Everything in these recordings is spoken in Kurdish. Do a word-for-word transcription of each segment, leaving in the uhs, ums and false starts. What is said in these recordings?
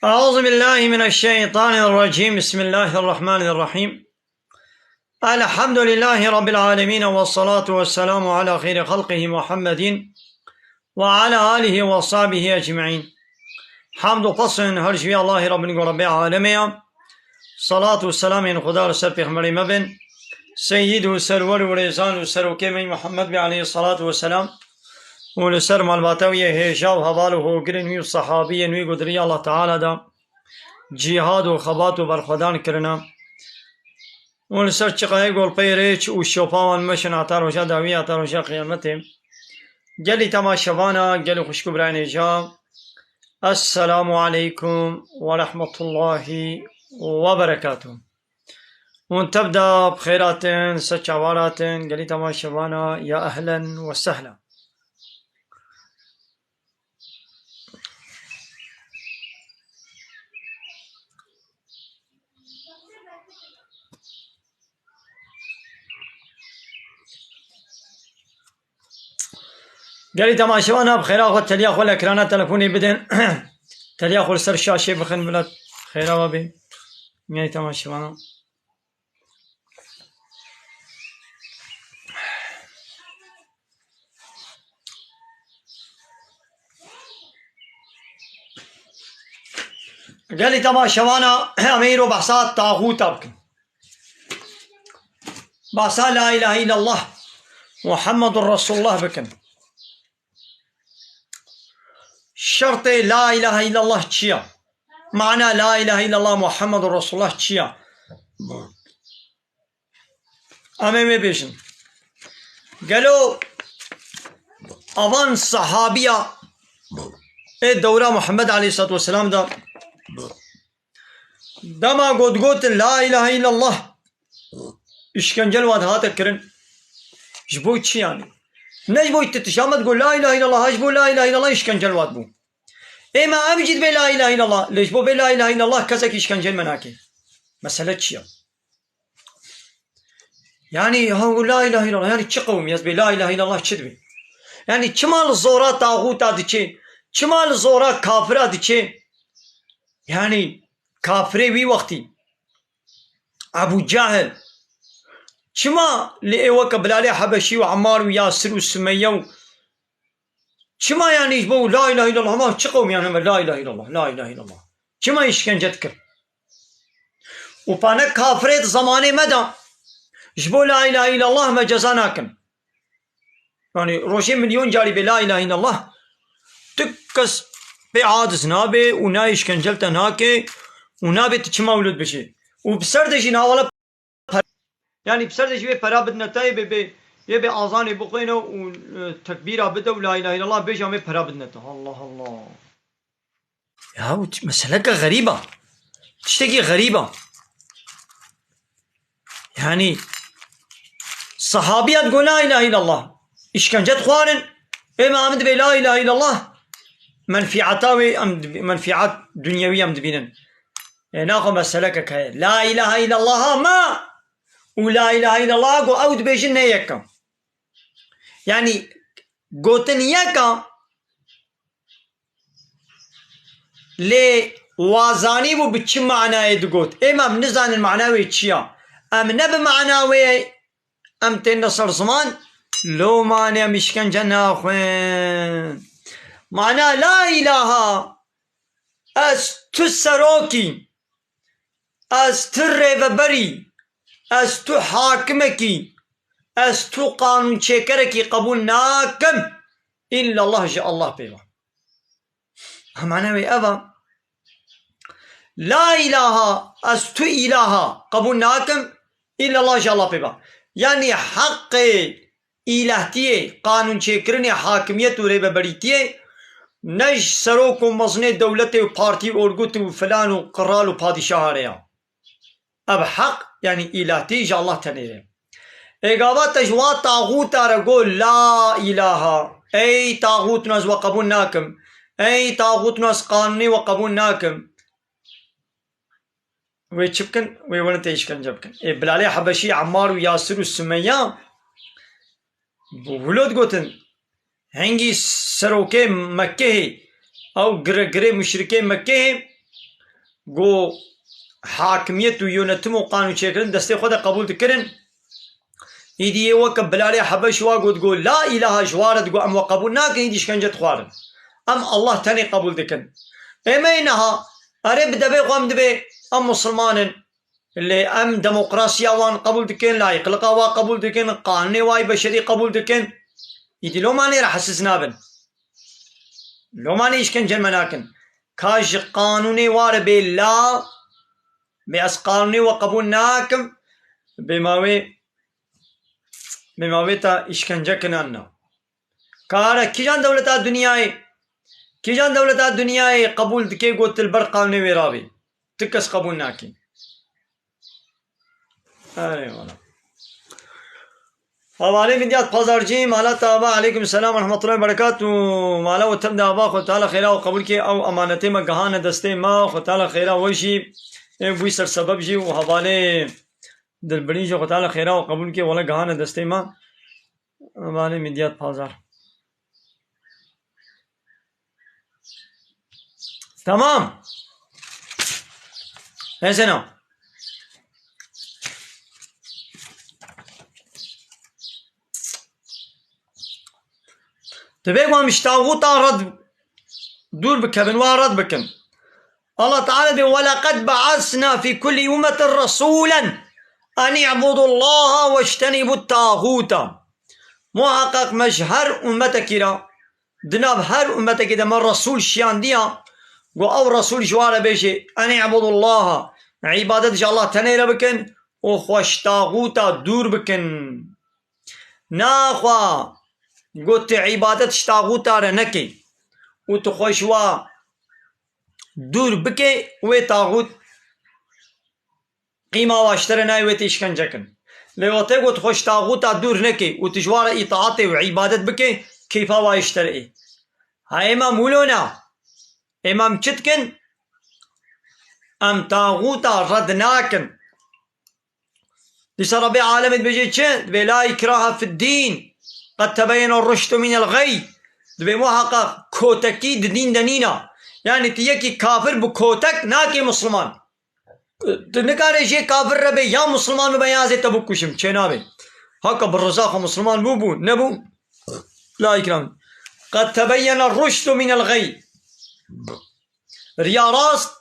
أعوذ بالله من الشيطان الرجيم. بسم الله الرحمن الرحيم. الحمد لله رب العالمين، والصلاة والسلام على خير خلقه محمد وعلى آله وصحبه أجمعين. Hamd û pesn her ji wî Allahê Rabbin ku Rabbê alemê ya. Salat û selamên Xuda li ser Pêxemberê me bin. Seyyid û serwer û rêzan û serokê me Muhammed be aleyhissalatu vesselam. Û li ser malbata wî yê hêja û heval û hogirên wî û sehabiyên wî ku di riya Allah Teala de cîhad û xebat û berxwedan kirine. Û li ser çiqayê golpeyê rêç û şopa wan meşin heta roja dawî, heta roja qiyametê. Gelî temaşevana, gelî xwişk û birayên hêja. Esselamu aleykum ve rahmetullahi ve berekatuh. Hûn tev de bi xêr hatin, ser çavan hatin, gelî temaşevana, ya ehlen ve sehlen. Gelî temaşevana bi xêra xwe teliya xwe li ekrana telefonê bidin. Teliya xwe li ser şaşê bixin bila xêra we bê. Gelî temaşevana. Gelî temaşevana, em ê îro behsa taxûta bikin. Behsa La ilahe illallah Muhammedur Resulullah bikin. Şertê La ilahe illallah çi ya? Mana La ilahe illallah Muhammedur Resulullah çi ya? Em ê wê bêjin. Gelo avan sahabiya ê dewra Muhammed aleyhissalatu vesselam de dema got gotin La ilahe illallah, îşkence li wan hate kirin. Ji bo çi yani? Ne ji bo tu tişa me digot La ilahe illallah, ha ji bo La ilahe illallah îşkence li wan bû. Ê me em jî dibê La ilahe illallah, lê ji bo bê La ilahe illallah kesek îşkence li me nake. Mesele çi ya? Yani ha la ilahe illallah, yani çi qewimî ez bê la ilahe illallah çi dibê? Yani çima li zora taxûta diçê? Çima li zora kafira diçê? Yani kafirê wî wextî Ebu Cehil çima li ê weke Bilalê Hebeşî û Emmar û Yasir û Sumeyye û çima yani ji bo la ilahe illallah ma çi qewimiyan heme la ilahe illallah, la ilahe illallah. Çima îşkence dikir? Û pa ne kafirê di zemanê me de ji bo la ilahe illallah me ceza nakin. Yani rojê milyon carî bê la ilahe illallah, tu kes pê aciz nabe û nayê îşkence li te nake û nabe tu çima wilo dibêjê. Û bi ser de jî navale per-, yani bi ser de jî wê pera bidine te yê bê, bê, yê bê azanê bixwêne û, e, tekbîra bide û la ilahe illallah bêje, em ê pera bidine te. Allah Allah. Ya, û t-, meseleke xerîb a. Tiştekî xerîb a. Yani, sahabiya digo la ilahe illallah. Îşkence dixwarin. Ê me em dibê la ilahe illallah. Menfîata wê em dibî-, menfîat dunyewî em dibînin. Ê naxwe meseleke heye. La ilahe illallah ma û la ilahe illallah go ew dibêjin ne yek e. Yani, gotin yek e, lê wa zanîbû bi çi manayê digot. Ê me em nizanin mana wê çi ya. Em ne bi mana wê em tên de ser ziman, lomanê em îşkence naxwin. Mana la ilaha, ez tu serokî, ez tu rêveberî, ez tu hakimekî, ez tu qanûnçêkerekî qebûl nakim, îllallah ji Allah pê ve. Mana wê ev e. La ilaha, ez tu îlaha qebûl nakim, îllallah ji Allah pê ve. Yanî heqê îlahtiyê, qanûnçêkirinê, hakimiyet û rêveberîtiyê ne ji serok û mezinê dewletê û partî û orgûtî û filan û qral û padîşaha re ya. Ev heq, yanî îlahtî ji Allah tenê re. Ê gava te ji wa taxûta re got la ilaha. Ey taxût no ez we qebûl nakim. Ey taxût no ez qanûnê we qebûl nakim. Wê çi bikin? Wê werin te îşkence bikin. Ê Bilalê Hebeşî, Emmar û Yasir û Sumeyya wilo digotin. Hingî serokê Mekkehê, ew giregirê muşrikê Mekkehê, ku hakimiyet û yönetim û qanûnçêkirin destê xwe de qebûl dikirin. Îdî yê weke Bilalê Hebeş wa got, got, "La îlaha" ji wa re digot, "Em we qebûl nakin", îdî îşkence dixwarin. Em Allah tenê qebûl dikin. Ê me yê niha, erê bi devê xwe em dibê, em musulman in. Lê em demokrasiya wan qebûl dikin, layîqliqa wa qebûl dikin, qanûnê wa yê beşerî qebûl dikin. Îdî loma nê re hesiz nabin. Loma nê îşkence me nakin. Ka ji qanûnê wa re bê la, bê ez qanûnê we qebûl nakim, bê ma wê, bê ma wê ta îşkence kinan na. Kare, kîjan dewleta dinyayê, kîjan dewleta dinyayê qebûl dike got tu li ber qanûnê wê rabî? Tu kes qebûl nakî. Erê wala. Hevalê Midyat Pazarcî, mala te ava, aleykum selam ve rahmetullahi ve berekatuh. Mala we tev de ava, Xwe Teala xêra we qebûl ke, ew emanetê me gihane destê me, Xwe Teala xêra we jî, ê bûyî sersebeb jî û hevalê Dilbirîn jî Xwe Teala xêra we qebûl ke, wele gihane destê me. Hevalê Midyat Pazar. Tamam. Hêzena. Divê ku em ji taxûta red dûr bikevin, wa red bikin. Allah Teala dê, "Weleqed be'asna fî kullî ummetin resûlen en i'budullaha weştenîbut tağûta." Muhaqqaq me ji her ummetekî re, di nav her ummetekî de me resûl şiyandiya, ku ew resûl ji wan re bêje, "En i'budullaha", îbadet ji Allah tenê re bikin û xwe ji taxûta dûr bikin. Naxwa got tu îbadet ji taxûta re nekê û tu xwe ji wa dûr bike, wê taxût qîma wa ji te re nayê, wê tê îşkence kin. Lê wextê got xwe ji taxûta dûr neke û tu ji wa re îtaatê û îbadet bike, keyfa wa yê ji te re ê. Ha ê me mûlo na. Ê me em çi dikin? Em taxûta red nakin. Dîsa Rabbê alemê dibêje çi? Dibê, "La ikraha fid dîn, qed tebeyyene ruşdu minel ğey." Dibê muhaqqaq kotekî di dîn de nîna. Yani tu yekî kafir bi kotek nake Musliman. Tu nikare jê kafir re bê, ya Musliman bibe ya zê te bikuşim. Çênabe. Haka bi riza xwe Musliman bû bû, nebû. La ikraha. Qed tebeyyene ruşdu minel ğey. Riya rast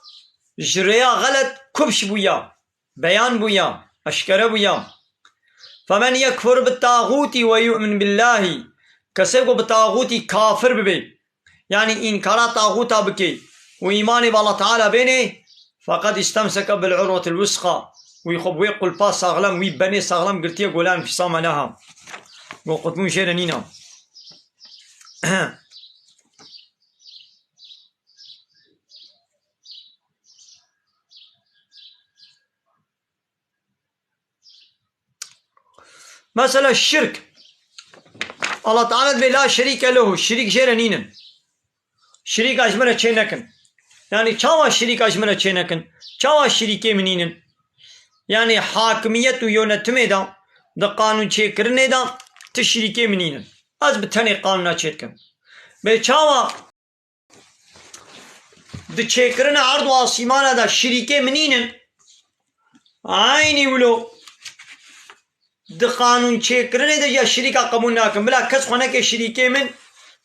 ji rêya xelet kupş bûya. Beyan bûya, eşkere bûya. "Femen yekfur bit tağûtî ve yu'min billahî." Kesê ku bi taxûtî kafir bibe, yani înkara taxûta bike û îmanê bi Allah Teala bêne, "feqed istemseke bil urvetil wusqa." Wî xwe bi wê qulpa saxlem, wî benê saxlem girtiye, golan fisama neha. Go qutbûn jê re nîna. Mesela şirk. Allah Teala dibê, "La şerîke lehu", şirîk jê re nînin. Şirîka ji min re çê nekin. Yani çawa şirîka ji min re çê nekin? Çawa şirîkê min nînin? Yani hakimiyet û yönetimê de, di qanûn çêkirinê de ti şirîkê min nînin. Ez bi tenê qanûna çê dikim. Bê çawa di çêkirina erd û asîmana de şirîkê min nînin. Eynî wilo di qanûn çêkirinê de ya şirîka qebûl nakin. Bila kes xwe neke şirîkê min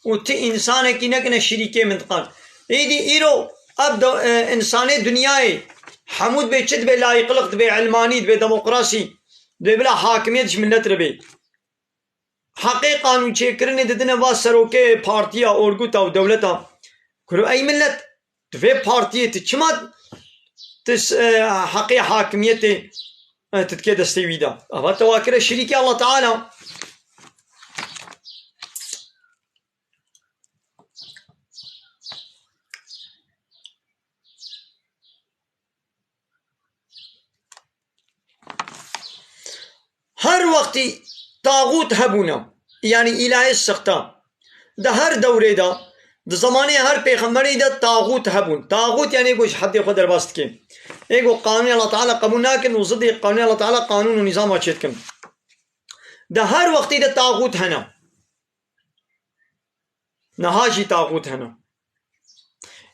û ti însanekî nekine şirîkê min diqan. Êdî îro ev de, e, însanê dinyayê hemû dibê çi dibê, layîqliq dibê, ilmanî dibê, demokrasî dibê, bila hakimiyet ji milet re bê. Heqê qanûnçêkirinê didine va serokê partiya, orguta û dewleta. Kuro ey millet, tu vê partiyê tu çima tu s-, e, heqê hakimiyetê, e, tu dikê destê wî de? Ava te wa kire şirîkê Allah Teala. Her wextî taxût hebûne, yanî îlahê sixta. Di her dewrê de, di zemanê her pêxemberî de taxût hebûn. Taxût yanî êgo ji heddê xwe derbas dike. Êgo qanûnê Allah Teala qebûl nakin û zidê qanûnê Allah Teala qanûn û nîzama çêdikin. Di her wextî de taxût hene. Niha jî taxût hene.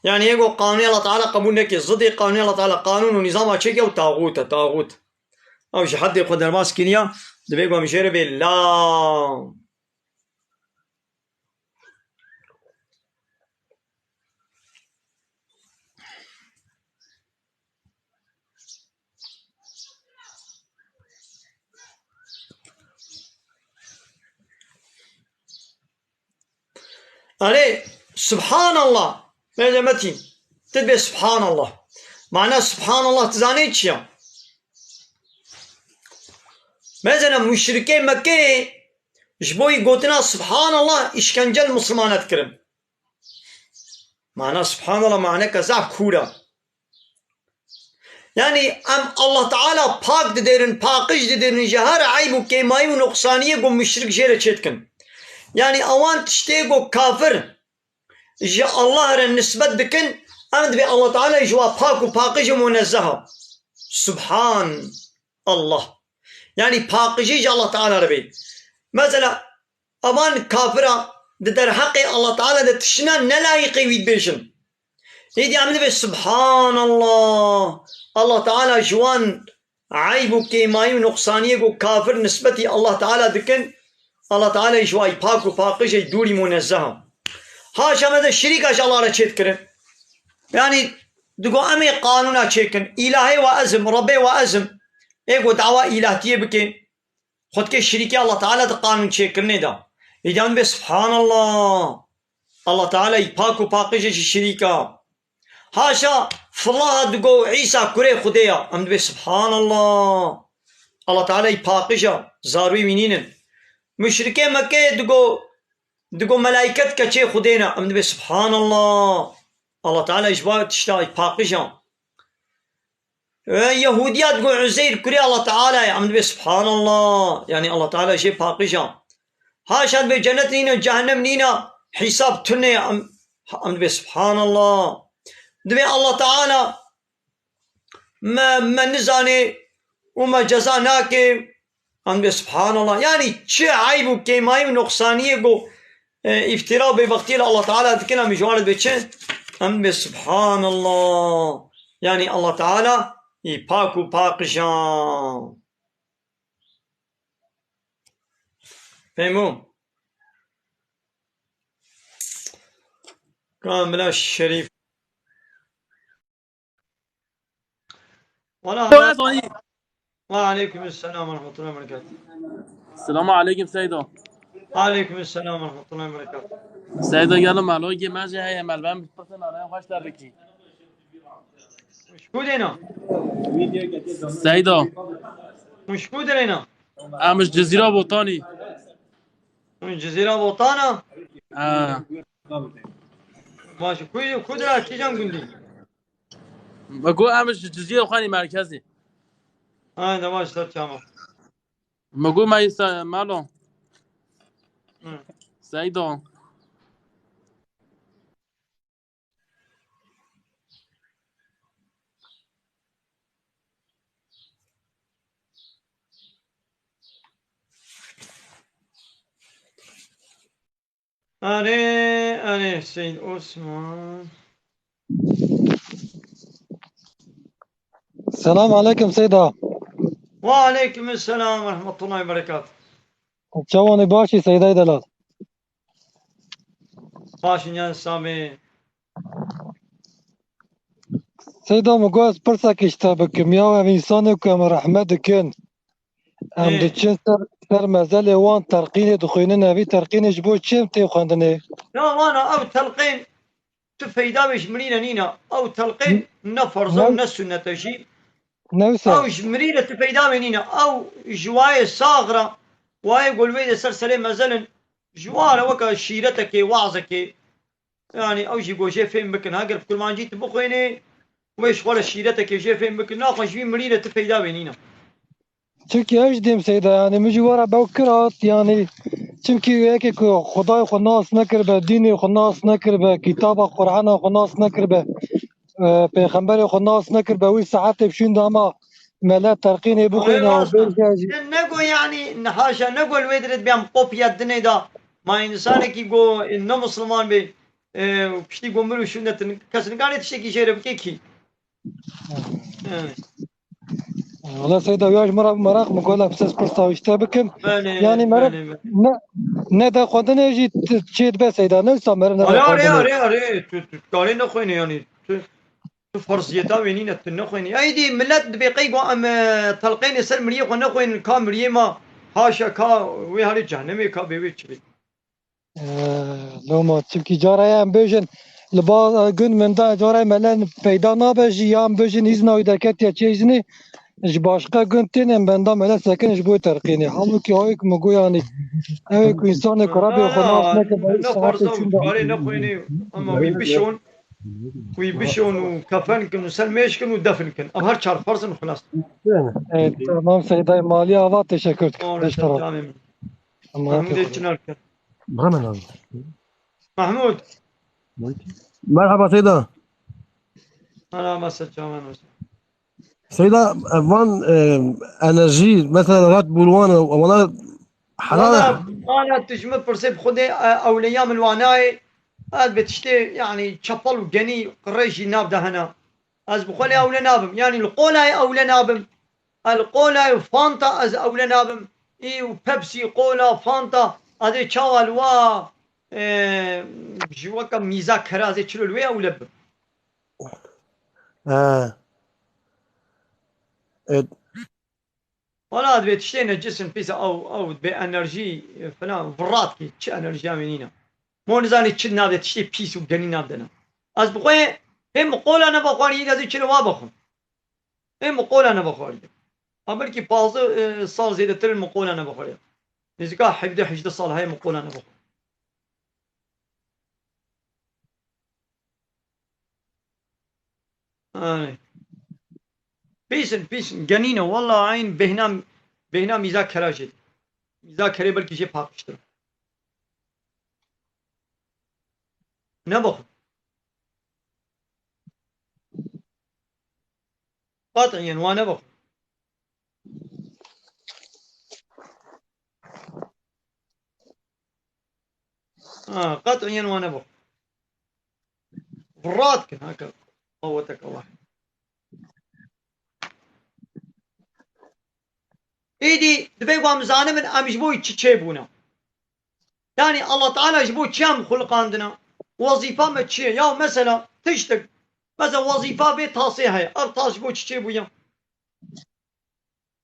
Yani yê ku qanûnê Allah Teala qebûl neke, zidê qanûnê Allah Teala, qanûn û nîzama çêke ew taxût e, taxût. Ew ji heddê xwe derbas kiriya, divê ku em jê re bê la. Erê, Subhanallah. Mêze Metîn, tu dibê Subhanallah. Mana Subhanallah tu zanî çi ya? Mesela muşrikê Mekkeyê ji bo yî gotina Subhanallah îşkence li Mislimana dikirin. Mana Subhanallah maneke zaf kûr e. Yani em Allah Teala pak didêrin, paqij didêrin ji her eyb û kêmayî û nuqsaniyê ku muşrik jê re çêdikin. Yani ewan tiştê ku kafir ji Allah re nisbet dikin, em dibê Allah Teala ji wa pak û paqij û munezzeh e. Subhan Allah. Yani paqijî ji Allah Teala re bê. Mesela evan kafira di derheqê Allah Teala de tiştine ne layîqê wî dibêjin. Êdî em dibê Subhanallah. Allah Teala ji wan eyb û kêmayî û nuqsaniyê ku kafir nisbetî Allah Teala dikin, Allah Teala ji wa yî pak û paqij e, dûrî munezzeh e. Haşa me de şirîka ji Allah re çêdikirin. Yani digo em ê qanûna çêkin. Îlahê wa ez im, Rebbê wa ez im. Ê ku dawa îlahtiyê bike. Xwe dike şirîkê Allah Teala di qanûn çêkirinê de. Êdî em dibê Subhanallah. Allah Teala yî pak û paqij e ji şirîka. Haşa, filaha digo Îsa kurê Xwedê ya. Em dibê Subhanallah. Allah Teala yî paqij e. Zarûyê wî nînin. Muşrikê Mekkeyê digo, digo melaiket keçê Xwedê ne. Em dibê Subhanallah. Allah Teala ji va tişta yî paqij e. E, Yehûdiya digo Uzeyr kurê Allah Teala ye, em dibê Subhanallah. Yani Allah Teala jê paqij e. Haşa dibê cennet nîne, cehennem nîne, hîsab tune ye, em, em dibê Subhanallah. Dibê Allah Teala me, me nizanê û me ceza nake. Em dibê Subhanallah. Yani çi eyb û kêmayî û nuqsaniyê ku, e, îftira û bêbextiyê li Allah Teala dikin, em ji wan re dibê çi? Em dibê Subhanallah. Yani Allah Teala yî pak û paqij e. Fehmû? Kamila Şerîf. Wala Seydo hema- Ezanî. Ve aleyküm selam ve rahmetullahi ve berekatuhu. Selamu aleyküm Seydo. Aleyküm selam ve rahmetullahi ve berekatuhu. Seydo gelo melogê me jî heye, me li ben pirsin araya xweş derbikî. Muşkû dêna. Seydo. Muşkû dêna. Em ji Cizîra Botanî. Hûn Cizîra Botana? Ha. Baş, ku, ku dira kîjan gundî? Me got em ji Cizîrê xwe nî merkezî. Ha, de baş ser çava. Me got me îsa Melo. Hı. Seydo. Erê, erê, Seyîd Osman. Selam aleyküm Seyda. Ve aleyküm selam ve rahmetullahi ve berekatuhu. Çawanî başî Seydayê delal? Baş in ya Samî. Seyda, min got ez pirsekî ji te bikim. Ya ev însanê ku em rehme dikin, em Ê. diçin ser, ser mezelê wan, terqînê dixwînin, evî terqînê ji bo çi em tê xwendinê? Ya wana ev telqîn tu feyda wê ji mirî re nîne. Ew telqîn N-, ne ferz e û ne, ne sunnet e jî. Ne wisa? Ew ji mirî re tu feyda wê nîne. Ew ji wayê sax re, wayê ku li wê de ser serê mezel in, ji wa re weke şîretekê, wazekê, yanî ew jî ku jê fêm bikin. Heger bi kurmancî tu bixwênê, wê ji xwe re şîretekê jê fêm bikin. Naxwe ji wî mirî re tu feyda wê nîne. Çimkî ew jî dêm Seyda, yanî min jî were bew kir hat, yanî çimkî yekê ku Xwedayê xwe nas nekiribe, dînê xwe nas nekiribe, kitaba Qur'ana xwe nas nekiribe, e, pêxemberê xwe nas nekiribe, wî saetê bi şûn de hema mele terqînê bixwîne û rast e. Bêje jî. Nego yanî, haşa, nego li wê dirê dibêm kopya dinê de, ma însanekî go ne misliman bê, e, û piştî ku mir û şûnde tu kes nikarê tiştekî jê re bike kî? Evet. Wala Seyda, ya ji min re bi meraq min gola bi ses pirsa wî ji te bikim. Belê, Yani mere belê, belê. ne ne de xwendinê jî t- çê dibe Seyda, ne wisa mere ne Arê, arê, xwendinê. arê, arê. Tu, tu karê nexwêne yani. Tu, tu ferziyeta wê nîne, tu nexwêne. Eydî millet dibê qey ku em e, telqênê ser miriyê xwe nexwênin, ka miriyê ma haşa ka wê halê cehennemê ka bê wê çi bê. Loma çimkî cara ye em bêjin li ba gund min de cara mele peyda nabe jî ya em bêjin îzna wî derketiye çê îzinê ji başqa gund tên em benda mele sekin ji bo terqînê. Halbûkî awê ku min goyanî ew ê ku însanê ku Rebê xwe nas neke beri saetê çûn de. Karê nexwênî ama wî bişon, wî bişon û kefen kin û ser mêj kin û defin kin. Ev her çar ferz in xulas. Tamam Seydayê malî ava teşekkür dikim. Beş taraf. Mahmudê Çinar kin. Bremen abi. Mahmud. Merhaba Seyda. Merhaba Seyda. Seyda, van e, enerjî mesela Red Bull wan wana helal. Valla tu ji min pirsê bi xwedê e, ewleya min wanayê. Ez bi tiştê yani çepel û genî qirê jî nav de hene. Ez bi xwe lê ewle nabim. Yani li qolayê ewle nabim. El qola û Fanta ez ewle nabim. Î û Pepsi, qola, Fanta, ez ê çawa li wa e, ji weke mîza kera ez ê çilo li wê ewle bim. He. Evet. Wala divê tiştê necis in pîs ew ew bê enerjî e, filan virat kî çi enerjiya wê nîne. Mo nizanî çi navê tiştê pîs û genî nav de ne. Ez bi xwe hê min qola neva xwarî, î de ez ê çilo wa bixwim. Ê min qola nevexwariye. Ha belkî pazdeh e, sal zêdetir in min qola nevexwariye. Nêzîka hevdeh hejdeh sal heye min qola nevexwariye. Anê. Pîs in, pîs in. Genîne. Walla eyn bêhna, bêhna mîza kera jê. Mîza kerê belkî jê paqijtir. Nebixwe. Qet'iyen wane bixwe. Ha, qet'iyen wane bixwe. Virat kin heke qeweteke wahid. Êdî divê ku em zanibin em ji bo çi çêbûne. Yani Allah Teala ji bo çi em xuliqandine? Wezîfa me çi ye? Ya mesela tiştek, mesela wezîfa vê tasê heye. Ev tas ji bo çi çêbûye?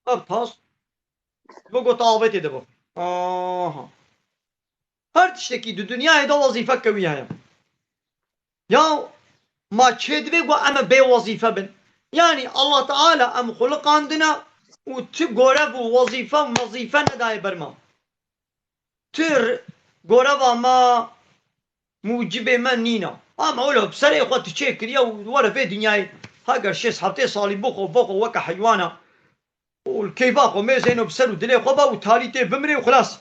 Ev tas ji bo ku tu avê tê de bixwî. Aha. Her tiştekî di dinyayê de wezîfeke wî heye. Ya ma çê divê ku em bê wezîfe bin? Yani Allah Teala em xuliqandine û ti gorev û wezîfe û mezîfe nedaye ber me. Ti r-, goreva me mucibê me nîne. Ama wilo bi serê xwe tu çêkiriye û were vê dinyayê. Heger şêst heftê salî bixwe, bixwe weke heywana. Û li keyfa xwe mêzêno bi ser û dilê xwe be û talî tê bimrê û xilas.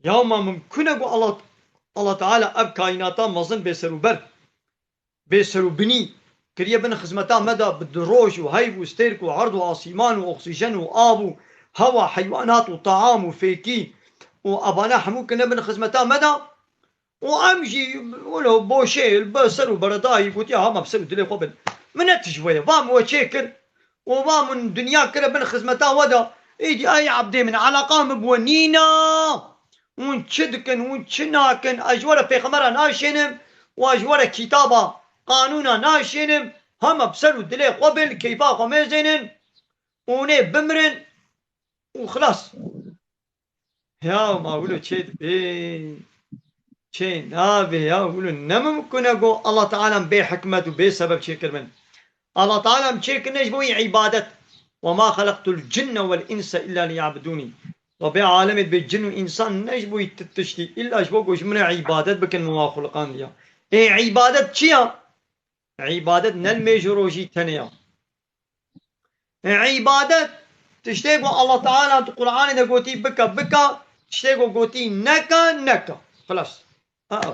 Ya ma mimkun e ku Allah, Allah Teala ev kaînata mezin bê ser û ber, bê ser û binî kiriye bin xizmeta me de bi di roj û heyv û stêrk û erd û asîman û oksîjen û av û hewa, heywanat û taam û fêkî û evane hemû kirine bin xizmeta me de. Û em jî wilo boşê li ber ser û beredayî gotiye, ha me bi ser û dilê xwe bin. Min ne tişt veye. Va min we çê kir û va min dinya kire bin xizmeta we de. Êdî ay ebdê min, eleqa min bi we nîna. Hûn çi dikin, hûn çi nakin? Ez ji we re pêxemera naşênim, û ez ji we re kitaba, qanûna naşênim. Hema bi ser û dilê xwe bin, li keyfa xwe mêzênin û hûn ê bimirin û xilas. Ya ma wilo çê dibê? Çê nabê ya wilo, ne mimkun e ku Allah Teala em bê hikmet û bê sebeb çêkiribin. Allah Teala em çêkirine ji bo wî îbadet. "Ve ma xeleqtul cinne vel inse illa liyabudûnî." Rabbê alemê dibê cin û însan ne ji bo wî ti tiştî, îlla ji bo ku ji min re îbadet bikin, min wan xuliqandiya. Ê îbadet çi ya? Îbadet ne li mêj û rojî tenê ya. Îbadet, tiştê ku Allah Teala di Qur'anê de gotî bike, bike, tiştê ku gotî neke, neke. Xilas. Aa.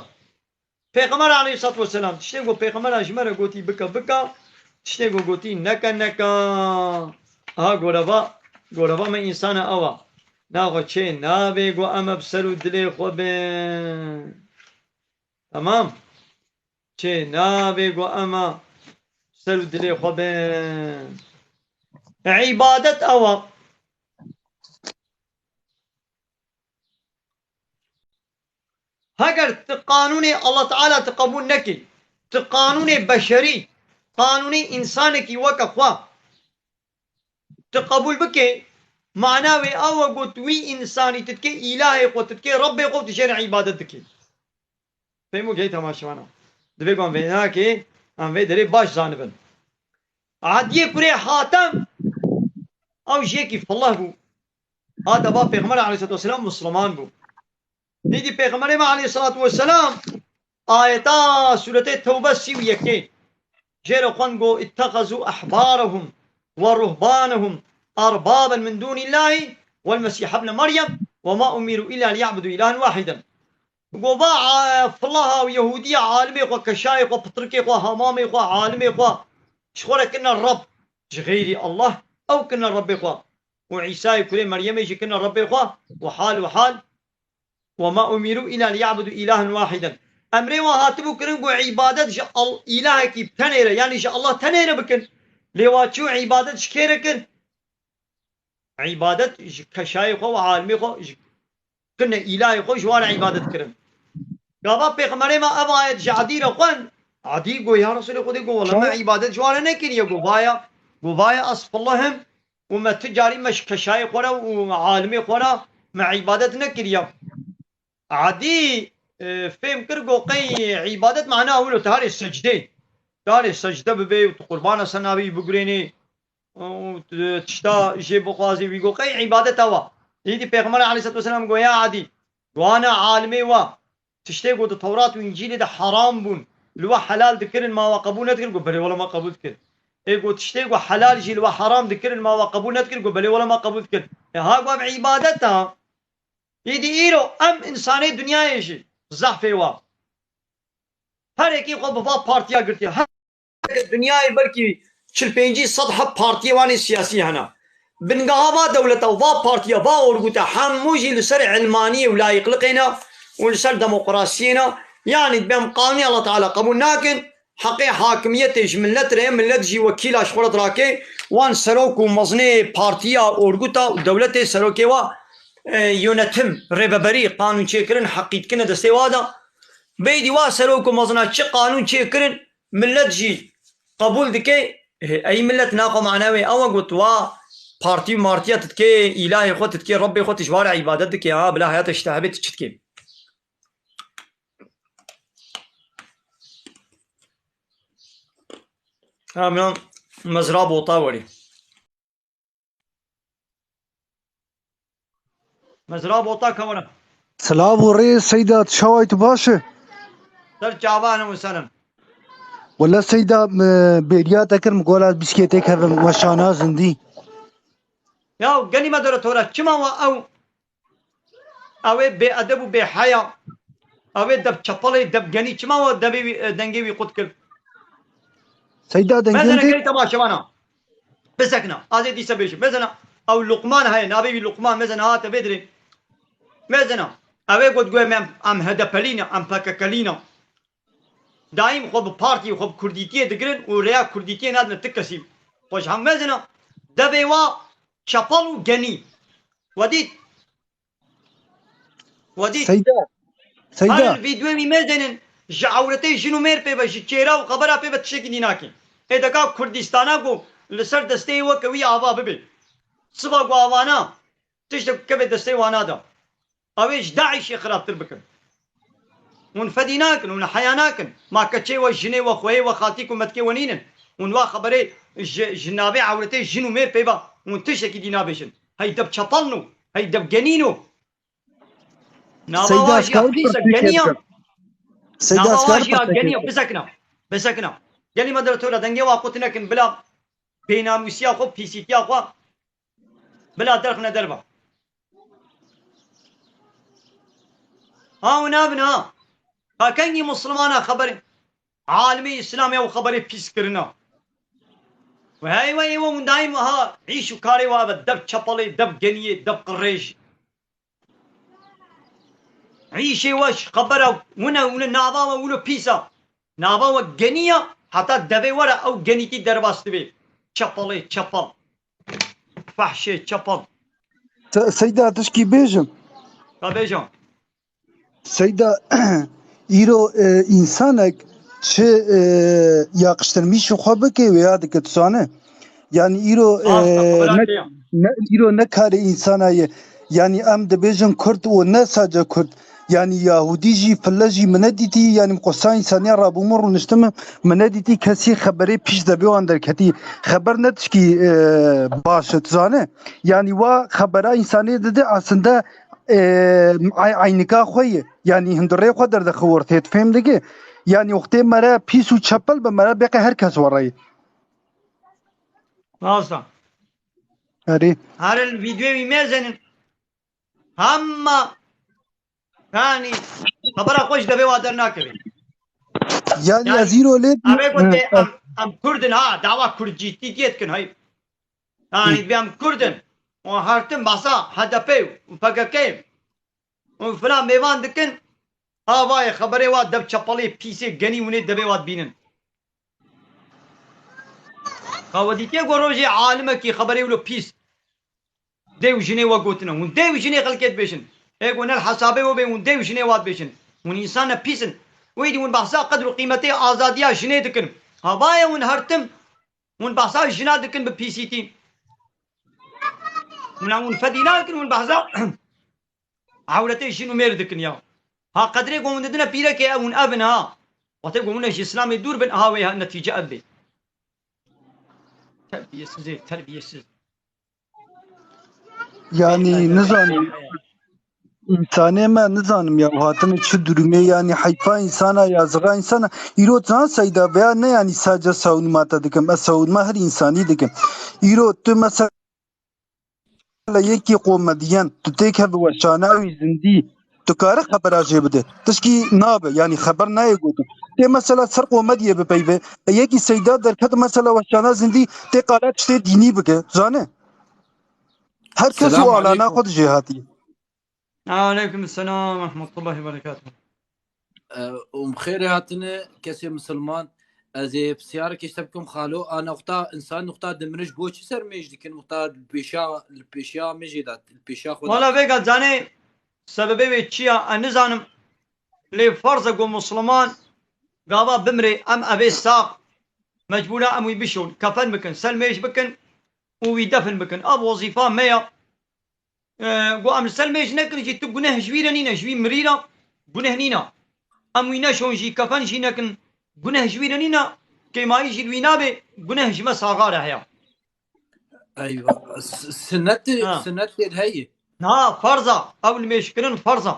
Pêxember aleyhissalatu vesselam, tiştê ku Pêxember ji me re gotî bike, bike, tiştê ku gotî neke, neke. Aha goreva, goreva me însana ew a. Naxwe çê nabê ku em bi ser û dilê xwe bin. Tamam. Çê navê ku ema ser û dilê xwe bin. Îbadet ew e. Heger tu qanûnê Allah Teala tu qebûl nekî, tu qanûnê beşerî, qanûnê însanekî weke xwe tu qebûl bikê, mana wê ew e ku tu wî însanî tu dikê îlahê xwe, tu dikê Rebbê xwe û tu jê re îbadet dikî. Fêm û gehî temaşevana. Divê ku em vê nakê, em vê derê baş zanibin. Adiyê kurê Hatem, ew jiyekî fileh bû. Hate ba Pêxember aleyhissalatu vesselam Musliman bû. Dîdî Pêxemberê me aleyhissalatu vesselam ayeta sûretê Tewbe sî û yekê jê re xwend, got, "اتخذوا أحبارهم ورهبانهم أربابا من دون الله والمسيح ابن مريم وما أمروا إلا ليعبدوا إلها واحدا." Got, "Va, e, filaha û Yehûdiya alimê xwe, keşayê xwe, pitrikê xwe, hamamê xwe, alimê xwe ji xwe re kirine Reb, ji xeyrî Allah, ew kirine Rebbê xwe. Û Îsayê kurê Meryemê jî kirine Rebbê xwe, û hal û hal, وما أمروا إلا ليعبدوا إلها واحدا." Emrê wan hatibû kirin ku îbadet ji Al-, îlahekî tenê re, yanî ji Allah tenê re bikin. Lê wa çû îbadet ji kê re kir? Îbadet ji keşayê xwe û alimê xwe, ji kirine îlahê xwe, ji wan re îbadet kirin. Gava Pêxemberê me ev ayet ji Edî re xwend. Edî got, "Ya Resûlê Xwedê," got, "wele me îbadet ji wan re nekiriye." Got, "Vaya, got, vaya ez filehim û me tu carî me ji keşayê xwe re û alimê xwe re me îbadet nekiriye." Edî, e, fêm kir, got, "Qey îbadet mana wilo, tu harê secdê. Tu harê secde bibê û tu qurbana ser navê wî bigurênê." û tişta jê bixwazî, wî got, "Qey îbadet ew a?" Îdî Pêxember aleyhissalatu vesselam got, "Ya Edî, wana alimê wa, tiştê ku di Tewrat û Încîlê de heram bûn, li we helal dikirin, ma we qebûl nedikir?" Got, "Belê wele me qebûl dikir." Ê got, "Tiştê ku helal jî li we heram dikirin, ma we qebûl nedikir?" Got, "Belê wele me qebûl dikir." Ê ha got, "Ev îbadet e." Îdî îro em însanê dinyayê jî zehfê wa. Her yekî xwe bi va partiya girtiye. Her Dinyayê belkî çil pêncî sed heb partiyê wan ê siyasî hene. Bingeha va dewleta û va partiya, va orgûta hemû jî li ser ilmaniyê û layîqliqê ne û li ser demokrasiyê ne. Yanî dibêm qanûnê Allah Teala qebûl nakin, heqê hakimiyetê ji millet re ye, millet jî wekîla ji xwe re dirake, wan serok û mezinê partiya, orgûta û dewletê serokê wa, e, yönetim, rêveberî, qanûn çêkirin, heqî dikine destê wa de. Beydî wa serok û mezina çi qanûn çêkirin, millet jî qebûl dike, ey millet naxwe mana wê ew e got wa partî û martiya tu dikê, îlahê xwe tu dikê, Rebbê xwe tu ji wa re îbadet dikê, ha, bila heyata ji te hebe tu çi dikê? Ha, minan mezra bota werî. Mezra bota kewra. Silav û rê Seyda, çawa yî, tu baş î? Ser çavan û selam. Wele Seyda, min bêriya te kir, min gola biskê tê kevim, weşana zindî. Ya genî me dere tora, çima wa ew, ew ê bêedeb û bêheya, ew ê deb çepelê, deb genî, çima wa debê wî, e, dengê wî qut kir? Seyda, dengê Mezene tê- gelî temaşevana. Bisekna. Azê dîse bêjim. Mezena ew Luqman heye, navê wî Luqman, mezena hate vê dirê. Mezena. Ew ê got, got, em, em H D P'lî ne, em P K K'lî ne. Daîm xwe bi partî, xwe bi kurdîtiyê digirin û rêya kurdîtiyê nadine ti kesî. Xwe ji hev mezena. Devê wa çepel û genî. We dît? We dît? Seyda. Seyda. Her vîdyoyê wî mêzênin, ji ewretê jin û mêr pê ve, ji çêra û xebera pê ve tiştekî dî nake. Ê deka Kurdistana ku li ser desteyê weke wî ava bibe. Siva ku avana tiştek keve destê wana de. Ew ê ji DAIŞê xirabtir bikin. Hûn fedî nakin, hûn heya nakin. Ma keçê we, jinê we, xweyê we, xaltîk û metkê we nînin. Hûn wa xeberê ji, ji navê ewretê jin û mêr pê ve hûn tiştekî dî nabêjin. Hey deb çepelno, hey deb genîno. Nava Seyda, wa jî ez kar pîs e, pirtûkê genî ya. Bikim? Seyda, Nava ez wa kar jî ya pirtûkê genî ya, bikim? Bisekina. Bisekina. Gelî me dere tora dengê wa qut nekin, bila bênamûsiya xwe, pîsîtiya xwe, bila derxine derva. Ha, û nabin ha. Ha, kengî Muslimana xeberê, alimê Îslamê ew xeberê pîs kirina. Û hey we, ê we hûn daîm ha îş û karê wa ve, dev çepelê, dev geniyê, dev qirêj. Îşê we ji xebera wine wine nava we wilo pîs e. Nava we genî ya, heta devê we re ew genîtî derbas dibe. Çepelê çepel. Fehşê çepel. Te- Seyda tişkî bêjim. Ka bêjim. Seyda, îro e, însanek çi e, yaqiştirmîşî xwe bike wê ya dike tu zane. Yani îro e, Asta, xebera ne, te ya. ne, îro ne karê însana ye. Yani em dibêjin Kurd û ne sadece Kurd. Yani Yahudî jî, fille jî min nedîtî, yani qursa însaniya rabûm û rûniştim min nedîtî kesî xeberê pîş de bê wan derketî. Xeber ne tişkî e, baş e, tu zane. Yani wa xebera însanê dide aslında e, ay, aynika xwe ye. Yani hundirê xwe derdixe ortê, tu fêm dike. Yani wextê mere pîs û çepel be, mere beqe her kes were ye. Asta. Erê. Herin vîdyoyê wî mêzenin. Hemma yani xebera xwe ji devê wa dernakeve. Yani Yani, ez îro lê Em ê gotê em, em Kurd in ha, dawa Kurdcîtî diye dikin, hey. Yani bi em Kurd in. O her tim behsa H D P û P K K û filan mêvan dikin. Avayê xeberê wa dev çepelê pîsê genî hûnê devê wa dibînin. Ka we dîtiye ku rojê alimekî xeberê wilo pîs dê û jinê we gotine. Hûn dê û jinê xelkê dibêjin. Ê ku ne li hesabê we bê, hûn dê û jinê we dibêjin. Hûn însan ne pîs in. Wê dî hûn behsa qedr û qîmetê azadiya jinê dikin. Havayê hûn her tim hûn behsa jina dikin bi pîsîtî. Hûn hûn fedî nakin, hûn behsa ewretê jin û mêr dikin ya. Ha qedrê ku hûn didine pîrekê, ew hûn ev in ha. Wextê ku hûn ji Îslamê dûr bin, ha wê ha netîce ev bê. Terbiyesizê, terbiyesiz. Yani nizanim. Însanê me nizanim ya hatine çi durumê, yani heyfa însana, yazığa însana. Îro zan Seyda veya ne, yani sadece savunma te dikim. Ez savunma her însanî dikim. Îro tu mesela yekî komediyen, tu têkeve weşana wî zindî, tu kare xebera jê bide. Tişkî nabe, yani xeber nayê gotin. Tê mesela ser komediyê bipeyve. E, yekî Seyda derket mesela weşana zindî, tê qala tiştê dînî bike. Zane? Her kes û Selamun alana aleykum. xwe dijê hatiye. Aleykum selam ve rahmetullahi ve berekatuhu. Em xêrê hatine kesê misilman. Ez ê pisyarek işte bikim xalo. A noqta, insan noqta dimiriş bo çi ser mêj dikin? Noqta li pêşa, li pêşiya me jê de, li pêşiya xwe de. Wala vêga canê sebebê wê çi ya, ez nizanim. Lê farz e ku Musliman gava bimrê, em evê sax mecbûra em wî bişon, kefen bikin, selmêj bikin û wî defin bikin. Ev wezîfa me ya. E, ku em li selmêj nekin jî tu guneh ji wî re nîne, ji wî mirî re guneh nîne. Em wî neşon jî, kefen jî nekin, guneh ji wî re nîne, kêmayî jî li wî nabe, guneh ji me saxa re heye. Eywa. S-, Sinnet, Ha. Sinnet tê heye. Na, farz e, ew li mêjkirin farz e.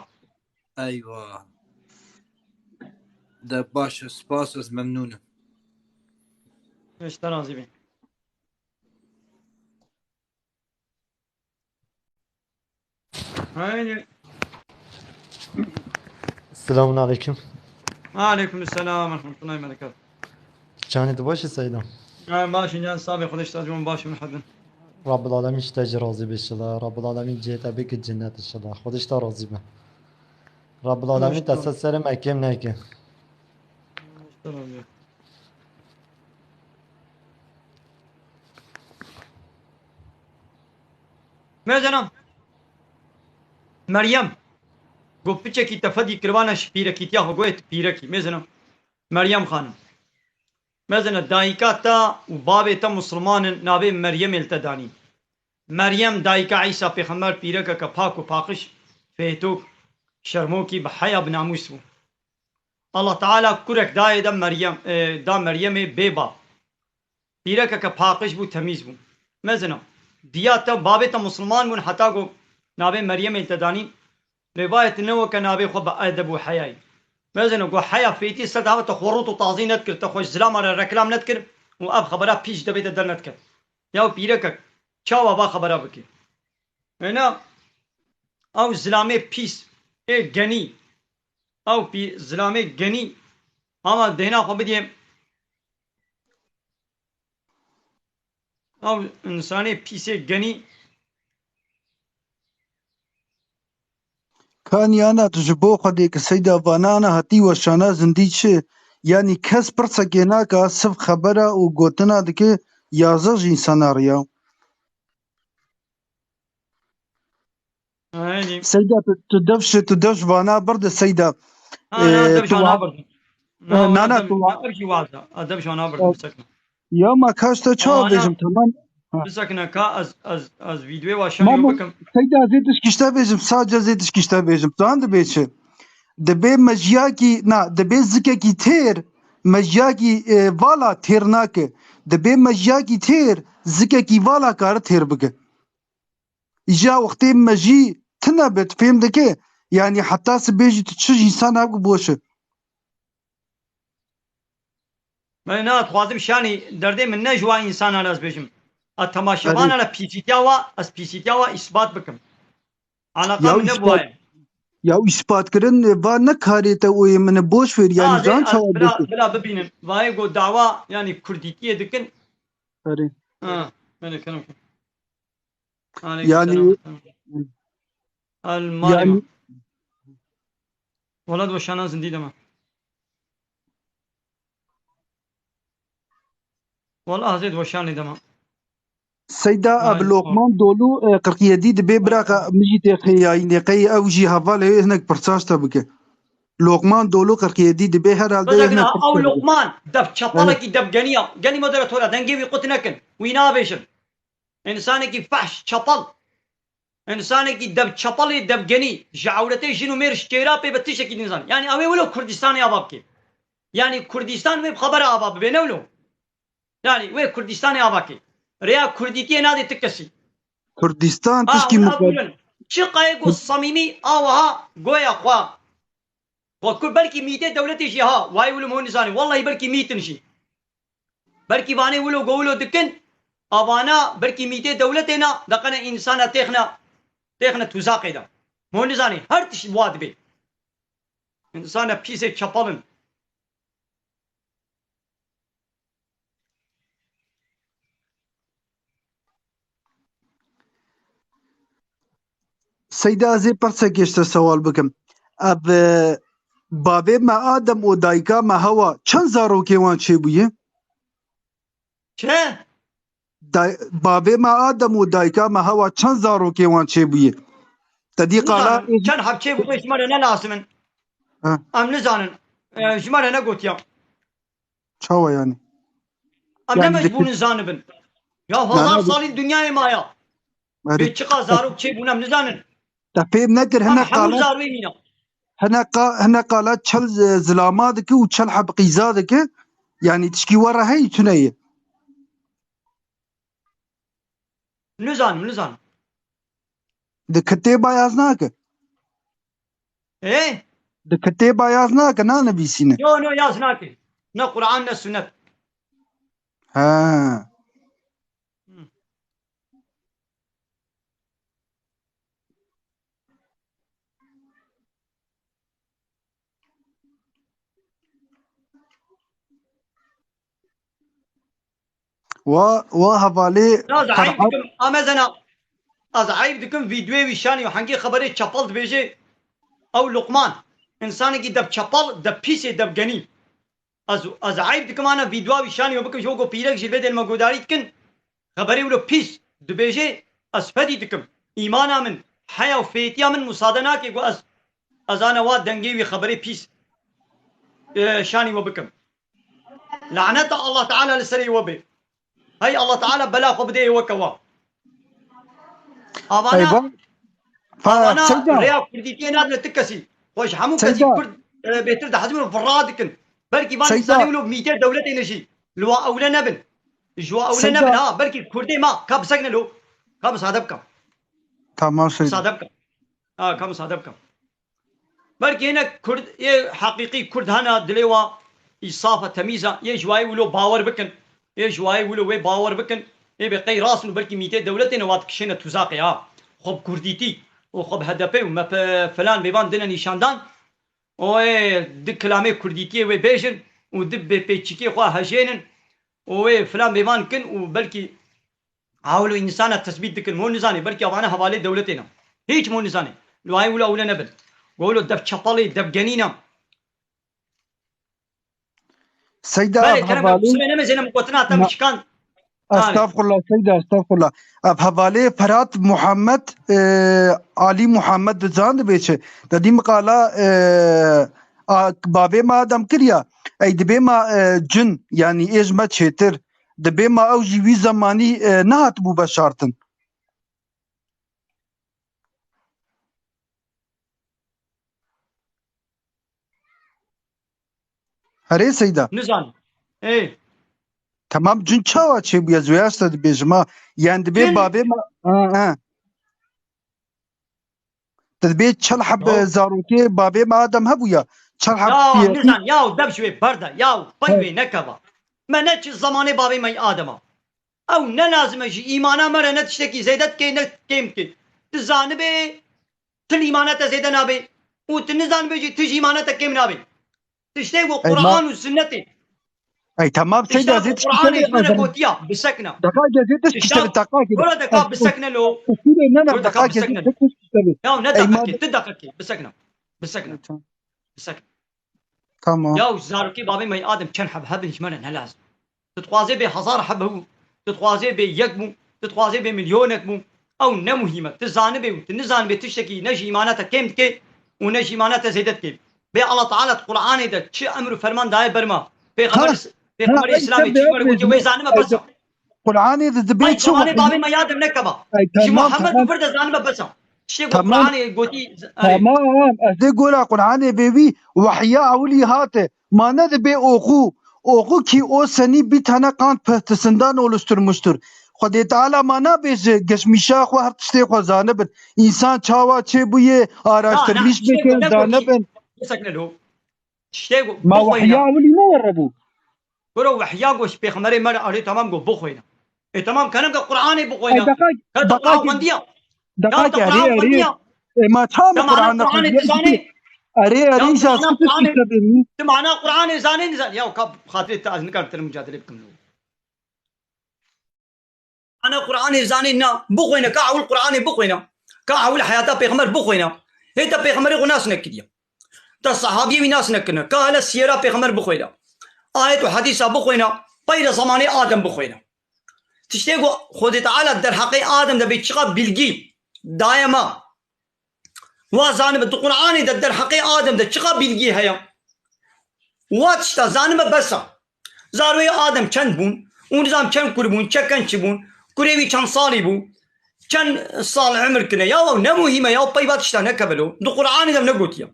Eywa. De baş, spas, ez memnûn im. Ji te razî bî. Haydi. Selamun aleyküm. Aleyküm selam ve rahmetullahi ve berekatuhu. Canê tu baş î Seyda? Ha, baş in can, sabê Xwedê ji te, baş in, hidin. Rabbul Alemîn ji te jî razî be inşallah. Rabbul Alemîn cihê te bike cennet inşallah. Xwedê ji te razî be. Rabbul Alemîn te ser serê me kêm neke. Mêzena Meryem, got piçekî te fedî kiribane ji pîrekîtiya xwe, goyê tu pîrekî. Mêzena Meryem xanim. Mêzena dayika te û bavê te musulman in, navê Meryemê li te danî. Meryem dayika Îsa pêxember pîrekeke pak û paqij, fêtok, şermokî bi heya bi namûs bû. Allah Teala kurek dayê de Meryem, e, da Meryemê bê bav. Pîrekeke paqij bû, temîz bû. Mezina, diya te, bavê te musulman bûn heta ku navê Meryemê li te danîn. Lê vayê tu ne weke navê xwe bi edeb û heyayî. Mezina, ku heya fêtî ser te hebe te xwe rût û tazî nedikir, te xwe ji zilama re reklam nedikir û ev xebera pîş devê te dernedike. Ya pîrekek, çawa va xebera bike? Wêna, ew zilamê pîs, ê genî, ew pî-, zilamê genî, hema dêna xwe bidiyê, ew însanê pîsê genî, Kaniyana tu ji bo Xwedê ki Seyda vanana hatî weşana zindî çi? Yanî kes pirsekê naka, sif xebera û gotina dike, yazix ji însana riya. Seyda, tu, tu dev şi, tu dev ji vana birdi Seyda. Ha, na, Ee, dev tu jana wa- birdi. Na, Ee, wala na, na, dev, tu wa- na, dev jana birdi, Ee, bisekne. Ya ma kaş te çawa Ana, bêjim, tamam. Ha. Bisekne ka ez, ez, ez vîdyoyê wa şanî Ma, ma, bikim. Seyda, zê tişkî ji te bêjim, sadece zê tişkî ji te bêjim. Tu han dibê çi? Dibê mejiyakî, na, dibê zikekî têr, mejiyakî, e, vala têr nake. Dibê mejiyakî têr, zikekî vala kare têr bike. Îja wextê mejî tune be, tu fêm dike? Yanî heta sibê jî tu çi ji însan hebke boş e. Belê, na, dixwazim şanî derdê min ne ji wa însanan ez bêjim. A temaşevana re pîsîtiya wa, ez pîsîtiya wa îsbat bikim. Alaqa Ya min ne îspat, buwaye. Ya îspatkirin va ne karê te û yê min e, boş ver, yanî Azê zan ez çawa bila, bêjim. Bila bibînin. Vayê go dawa, yanî kurdîtiyê dikin. Erê. Ha, belê, kerim. Yanî, Aleyküm selam. El Mario. Yanî Wala di weşana zindî dema. Wala ez ê di weşanê dema. Seyda, ev Ay, Lokman Dolu, e, qirqiyedî dibê biraqa min jî tê xêyayînê, qey ew jî hevalê hinek pirsaş te bike. Lokman Dolu qirqiyedî dibê herhalde Bes hinek ew pirsaş te bike. Lokman, dev çapalekî, dev geniya. Gelî moderatora, dengê wî qut nekin. Wî nabêjin. Însanekî fehş, çapal. Însanekî dev çapalê, dev genî. Ji ewretê jin û mêr ji çêra pê be tiştekî nizan. Yanî ew ê wilo Kurdistanê ava bike. Yanî Kurdistan wê bi xebera ava bibe, ne wilo? Yanî wê Kurdistanê ava ke. Rêya Kurdîtiyê nadê ti kesî. Kurdistan A, tişkî wila muqed- bûrin. Çi qayê ku samîmî awa ha goya xwe. Xwe ku belkî mîtê dewletê jî ha. Wayê wilo mo nizanî. Wellahî belkî mîtin jî. Belkî vanê wilo go wilo dikin, a vana belkî mîtê dewletê ne, deqene însana têxne, têxne tuzaqê de. Mo nizanî, her tişt wa dibê. Însana pîsê çapal in. Seyda, ez ê pirsekê ji te sewal bikim. Ev, e, bavê me Adem û dayika me Hewa çend zarokê wan çêbûye? Çi? Day-, bavê me Adem û dayika me Hewa çend zarokê wan çêbûye? Te dî qala Nizanim, çend heb çêbûye ji me re ne lazim in. Ha. Em nizanin. E, ji me re negotiya. Çawa yanî? Em ne Yanî mecbûr dikir- in zanibin. Ya Na, hezar na, salî dinyayê maya. Erê. Bê çiqa zarok çêbûn em nizanin. Te fêm nekir, Em hine hemû qala, zarwê mîna. Hine qa-, hine qala çel, e, zilama dike û çel heb qîza dike. Yanî tişkî we re heyî tune ye. Nizanim, nizanim. Di kitêba yaz nake. Ê? Di kitêba yaz nake, nanivîsîne. Yo, no, yaz nake. Ne Quran, ne sunnet. Ha. Hı. Wa, wa hevalê Ya, ez eyb Ferhat dikim, amezena. Ez eyb dikim, vîdyoyê wî şanî û hengê xeberê çepel dibêje. Ew Luqman, însanekî dev çepel, dev pîsê, dev genî. Ez, ez eyb dikim, ana vîdyoya wî şanî û bikim, ji bo ku pîrek jî li vê dêl me guhdarî dikin. Xeberê wilo pîs dibêje, ez fedî dikim. Îmana min, heya û fêtiya min musade nake ku ez, ez ana wa dengê wî xeberê pîs, e, şanî we bikim. Laneta Allah Teala li serê we be. Hey Allah Teala bela xwe bidê weke wa. Avana, Eyvah. Fa-, avana Seyda. Rêya Kurdîtiyê nadine ti kesî. Xwe ji hemû kesî Seyda. Kurd, e, bêtir dihezin û vira dikin. Belkî van Seyda. Însanê wilo mîtê dewletê ne jî. Li wa ewle nebin. Ji wa ewle Seyda. Nebin ha. Belkî Kurdê ma. Ka bisekne lo. Ka misade bikim. Tamam Seyda. Misade bikim. Ha, ka misade bikim. Belkî hinek Kurd, yê heqîqî Kurd hene, dilê wa î saf e, temîz e, yê ji wayê wilo bawer bikin, yê ji wayê wilo wê bawer bikin, ê bê qey rast û belkî mîtê dewletê ne, wa dikişêne tuzaqê ha. Xwe bi Kurdîtî û xwe bi H D P û M H P filan bêvan dine nîşandan, û ê di kilamê Kurdîtiyê wê bêjin û di bêpêçikê xwe hejênin û wê filan bêvan kin û belkî Ha wilo însana tesbît dikin, mo nizanî, belkî avane hevalê dewletê ne. Hîç mo nizanî. Li wayê wilo ewle nebin. Golo dev çapalê, dev genîna. Seyda, belê, ev kerem, hevalê qusûrê nemêzêne, min gotina te min şikand. Estağfurullah Seyda, estağfurullah. Ev hevalê Ferhat Muhammed, e, Ali Muhammed di zan dibê çi? Te dî miqala, e, a, babê me Adem kiriya. Ey dibê me, e, cin, yanî ê ji me çêtir. Dibê me ew jî wî zemanî, e, nehatibû beşartin. Herê Seyda. Nizan. Ê. Tamam, cin çawa çêbûye? Ez wê asta dibêjim ha. Yani dibê babê me, ha, ha. Dibê çel heb zarokê babê me Adem hebûya. Çel heb. Ya nizan, ya dev ji wê berde, ya pey wê nekeva. Me ne çi zamanê babê me Adema. Ew ne lazim e, ji îmana me re ne tiştekî zêde dikê, ne kêm dikê. Tu zanibê, tu li îmana te zêde nabê û tu nizanibê jî tu ji îmana te kêm nabê. Tiştê ku Quran û Sunnetê. Ey, tamam, Seyda, ez ê tiştê te bê. Quranê ji me re gotiya, bisekna. Deqa, ez ê tiştê te bê, deqa ki. Bura deqa bisekne lo. Usulê ne, ne, deqa, ez ê tiştê te bê. Ya ne deqa ki, tu deqa ki, bisekna. Bisekna. Bisekna. Tamam. Ya zarokê babê me Adem çend heb hebin ji me re ne lazim. Tu dixwazê bê hezar heb hebû, tu dixwazê bê yek bû, tu dixwazê bê milyonek bû. Ew ne muhîm e. Tu zanibê û tu nizanibê tiştekî ne ji îmana te kêm dike û ne ji îmana te zêde dike. Bê Allah Teala di Qur'anê de çi emr û ferman daye ber me. Pêxember, Pêxemberê Îslamê çi ber gotiye, wê zanime bes e. Qur'anê de dibê çi wahî? Babê me Adem nekeva. Ji Muhammed û vir de zanime bes e. Tiştê ku Qur'anê gotî, erê. Tamam, ez ê gora Qur'anê bê wî wahya ewilî hate. Ma ne dibê oxû, oxû ki o senî bir tane kan pıhtısından oluşturmuştur. Xwedê Teala ma nabêje geçmişa xwe her tiştê xwe zanibin. Însan çawa çêbûye, araştirmiş bikin, zanibin. Bisekne lo. Tiştê ku ma wahya ewilî ne were bû. Goro wehya got ji pêxemberê me re, erê, tamam, got bixwîne. Ê, tamam, kerem ke Qur'anê bixwîne. Ka tu Qur'an xwendiya? Ka tu Qur'an xwendiya? Ê, ma çawa Qur'an xwendiya? Erê, erê, îja tu tiştê te bê min. Tu mana Qur'anê zanê, nizan. Ya ka xatirê te ez nikarim tene mucadele bikim. Ana Qur'anê zanî na, bixwîne, ka ewil Qur'anê bixwîne. Ka ewil heyata pêxember bixwîne. Hê te pêxemberê xwe nas nekiriye. Te sahabiyê wî nas nekirine. Ka hele siyera pêxember bixwîne. Ayet û hedîsa bixwîne. Peyre zamanê Adem bixwîne. Tiştê ku Xwedê Teala derheqê Adem de bê çiqa bilgî daye me. Wa zanibe, di Qur'anê de derheqê Adem de çiqa bilgî heye? Wa tişta zanibe bes e. Zarokê Adem çend bûn? Û nizam çend kur bûn, çend kençî bûn? Kurê wî çend salî bû? Çend sal emir kine? Ya ew ne muhîm e, ya pey va tişta nekeve lo. Di Qur'anê de negotiye.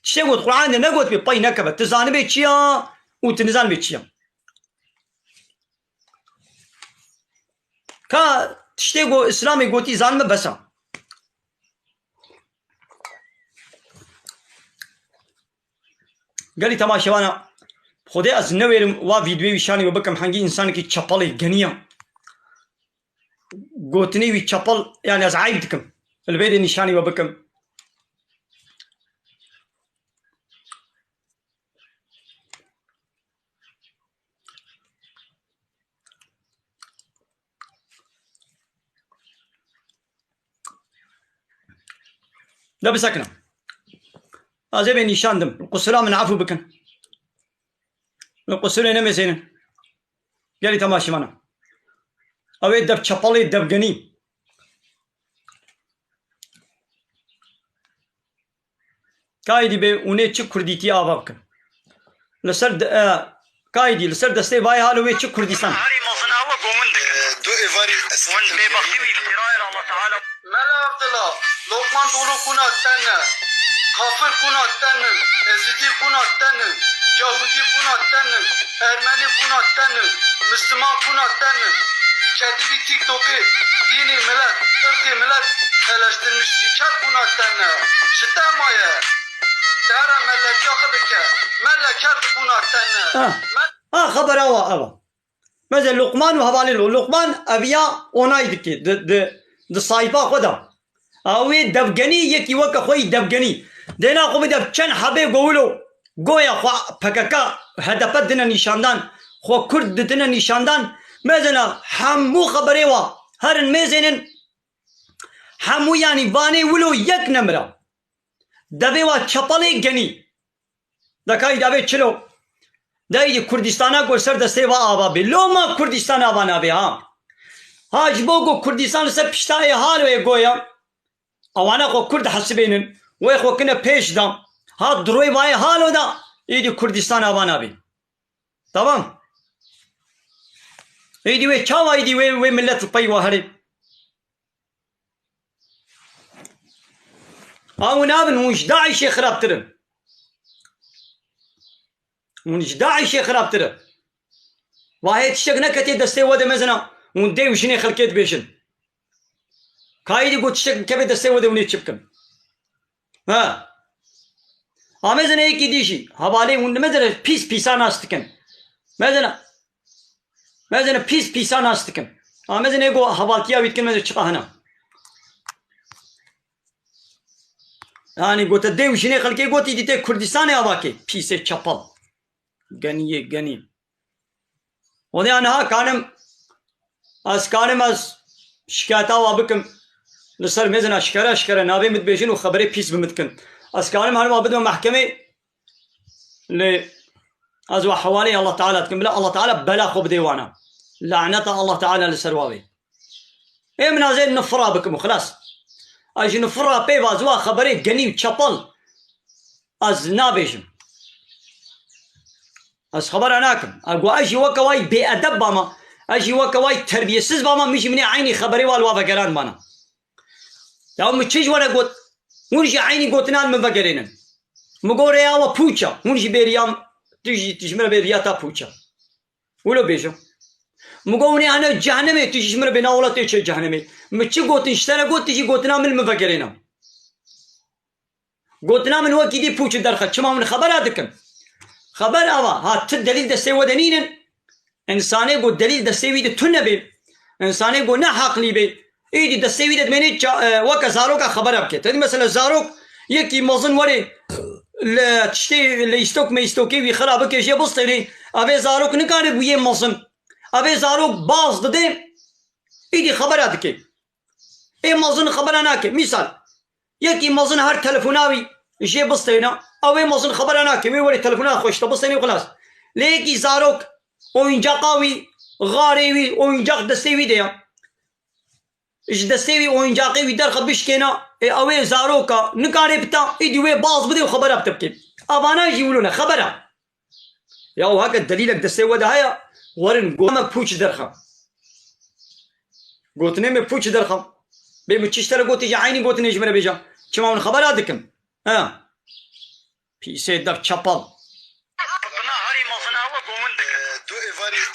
Tiştê got Qur'anê de negotiye, pey nekeve. Tu zanibê çi ya û tu nizanibê çi ya. Ka tiştê ku Îslamê gotî zanime bes e. Gelî temaşevana, Xwedê ez newêrim wa vîdyoyê wî şanî we bikim, hengî însanekî çepelê genî ye. Gotinê wî çepel, yani ez eyb dikim. Li vê de nîşanî we bikim. De bisekine. Ez ê bê nîşan dim. Qusura min efû bikin. Li qusurê nemêzênin. Gelî temaşevana. Ew ê dev çepelê devgenî. Kaydî bê û nê çi kurdîtî ava bikin. Li ser de, e, kaydî li ser destê vayê halo wê çi Kurdistan. Herî mezin ew e ku win dikin. E, du êvarî ez win bêbextî wî li pêrayê re Allah Teala. Mela Abdullah, Lokman Dolo kuna te ne. Kafir kuna te ne. Ezîdî kuna te ne. Yahûdî kuna te ne. Ermenî kuna te ne. Misliman kuna te ne. Kedivî TikTokê dînê milet, irdê milet eleştirmiş ji ket bûna te ne. Ji te maye. Dera meletiya xwe bike. Mele ket bûna te ne. Ah. Mel- Ah, xebera wa ev e. Mesela Luqman û hevalên lo. Luqman eviya onay dike. Di, di, di sayfa xwe de. Ew ê devgenî, yekî weke xwe yî devgenî. Dêna xwe bide çend hebê gowilo. Goya xwe P K K, H D P dine nîşandan. Xwe Kurd didine nîşandan. Mezena hemû xeberê wa herin mêzênin. Hemû yanî vanê wilo yek nemira. Devê wa çepelê genî. De ka îdî avê çilo. De îdî Kurdistana ku ser destê va ava bê. Loma Kurdistan ava nabê ha. Ha ji bo ku Kurdistan li ser pişta ê halo yê goya. Ewana xwe Kurd hesibênin. Wê xwe kine pêş da. Ha diroy vayê halo da. Îdî Kurdistan ava nabê. Tamam. Êdî wê çawa êdî wê, wê millet li pey wa herê? A hûn nabin, hûn ji DAIŞê xirabtir in. Hûn ji DAIŞê xirabtir in. Vahê tiştek neketê destê we de mezina, hûn dê û jinê xelkê dibêjin. Ka êdî got tiştek keve destê we de hûn ê çi bikin? Ha. A mezine yekî dî jî. Hevalê hûn mezine pîs pîsa nas dikin. Mezine. Mezine pîs pîsa nas dikin. A mezine go hevaltiya wî dikin mezine çiqa hene. Yani gote dê û jinê xelkê gotî dîtê Kurdistanê avakê. Pîsê çapal. Geniyê genî. Onê aniha kanim, ez kanim ez şikayeta wa bikim. Li ser mezina şikere şikere navê min dibêjin û xeberê pîs bi min dikin. Ez kanim herwa bidime mehkemê, lê ez wa hewalê Allah Teala dikim. Bila Allah Teala bela xwe bidê wana. Laneta Allah Teala li ser wa bê. Ê min azê nifira bikim û xilas. Ez ji nifira pê va ziwa xeberê genî û çepal. Ez nabêjim. Ez xebera nakim. Ez got, ez jî weke way bêedeb bama, ez jî weke way terbiyesiz bama, min jî min ê eynî xeberê wa li wa vegeran bana. Ya min çi ji we re got? Hûn jî eynî gotinan min vegerênin. Min got, rêya we pûç e. Hûn jî bêriya, tu jî, tu ji min re bêriya ta pûç e. Wilo bêje. Min got, hûn ê hene cehennemê, tu jî ji min re bê, na wela tê çê cehennemê. Min çi gotin, ji te re got, tu jî gotina min li min vegerêne. Gotina min wekî dî pûç û derxe. Çima min xebera dikim? Xeber ava, ha ti delîl destê we de nînin. Însanê ku delîl destê wî de tune bê. Însanê ku ne haqlî bê. Îdî destê wî de dimênê ça-, e, weke zaroka xebera bike. Te dî mesela zarok yekî mezin werê li tiştê, li îstok me îstokê wî xira bike jê bistênê. Avê zarok nikare bûyê mezin. Avê zarok baz dide. Îdî xebera dike. Ê mezin xebera nake. Mîsal, yekî mezin her telefona wî jê bistêne. Ew ê mezin xebera nake. Wê werê telefona xwe ji te bistêne û xilas. Lê yekî zarok oyuncaqa wî, xarê wî, oyuncaq destê wî de ya. Ji destê wî oyuncaqê wî derxe bişkêne. Ê ew ê zaroka nikare bita, îdî wê baz bide û xebera bi te bike. Avana jî wilo ne. Xebera. Ya û heke delîlek destê we de heye, werin gotinê me pûç derxe. Gotinê me pûç derxe. Bê min çi ji te re gotî jî eynî gotinê ji min re bêje. Çima hûn xebera dikin? He. Pîsê dev çepal. Bina herî mezina we go win dikin.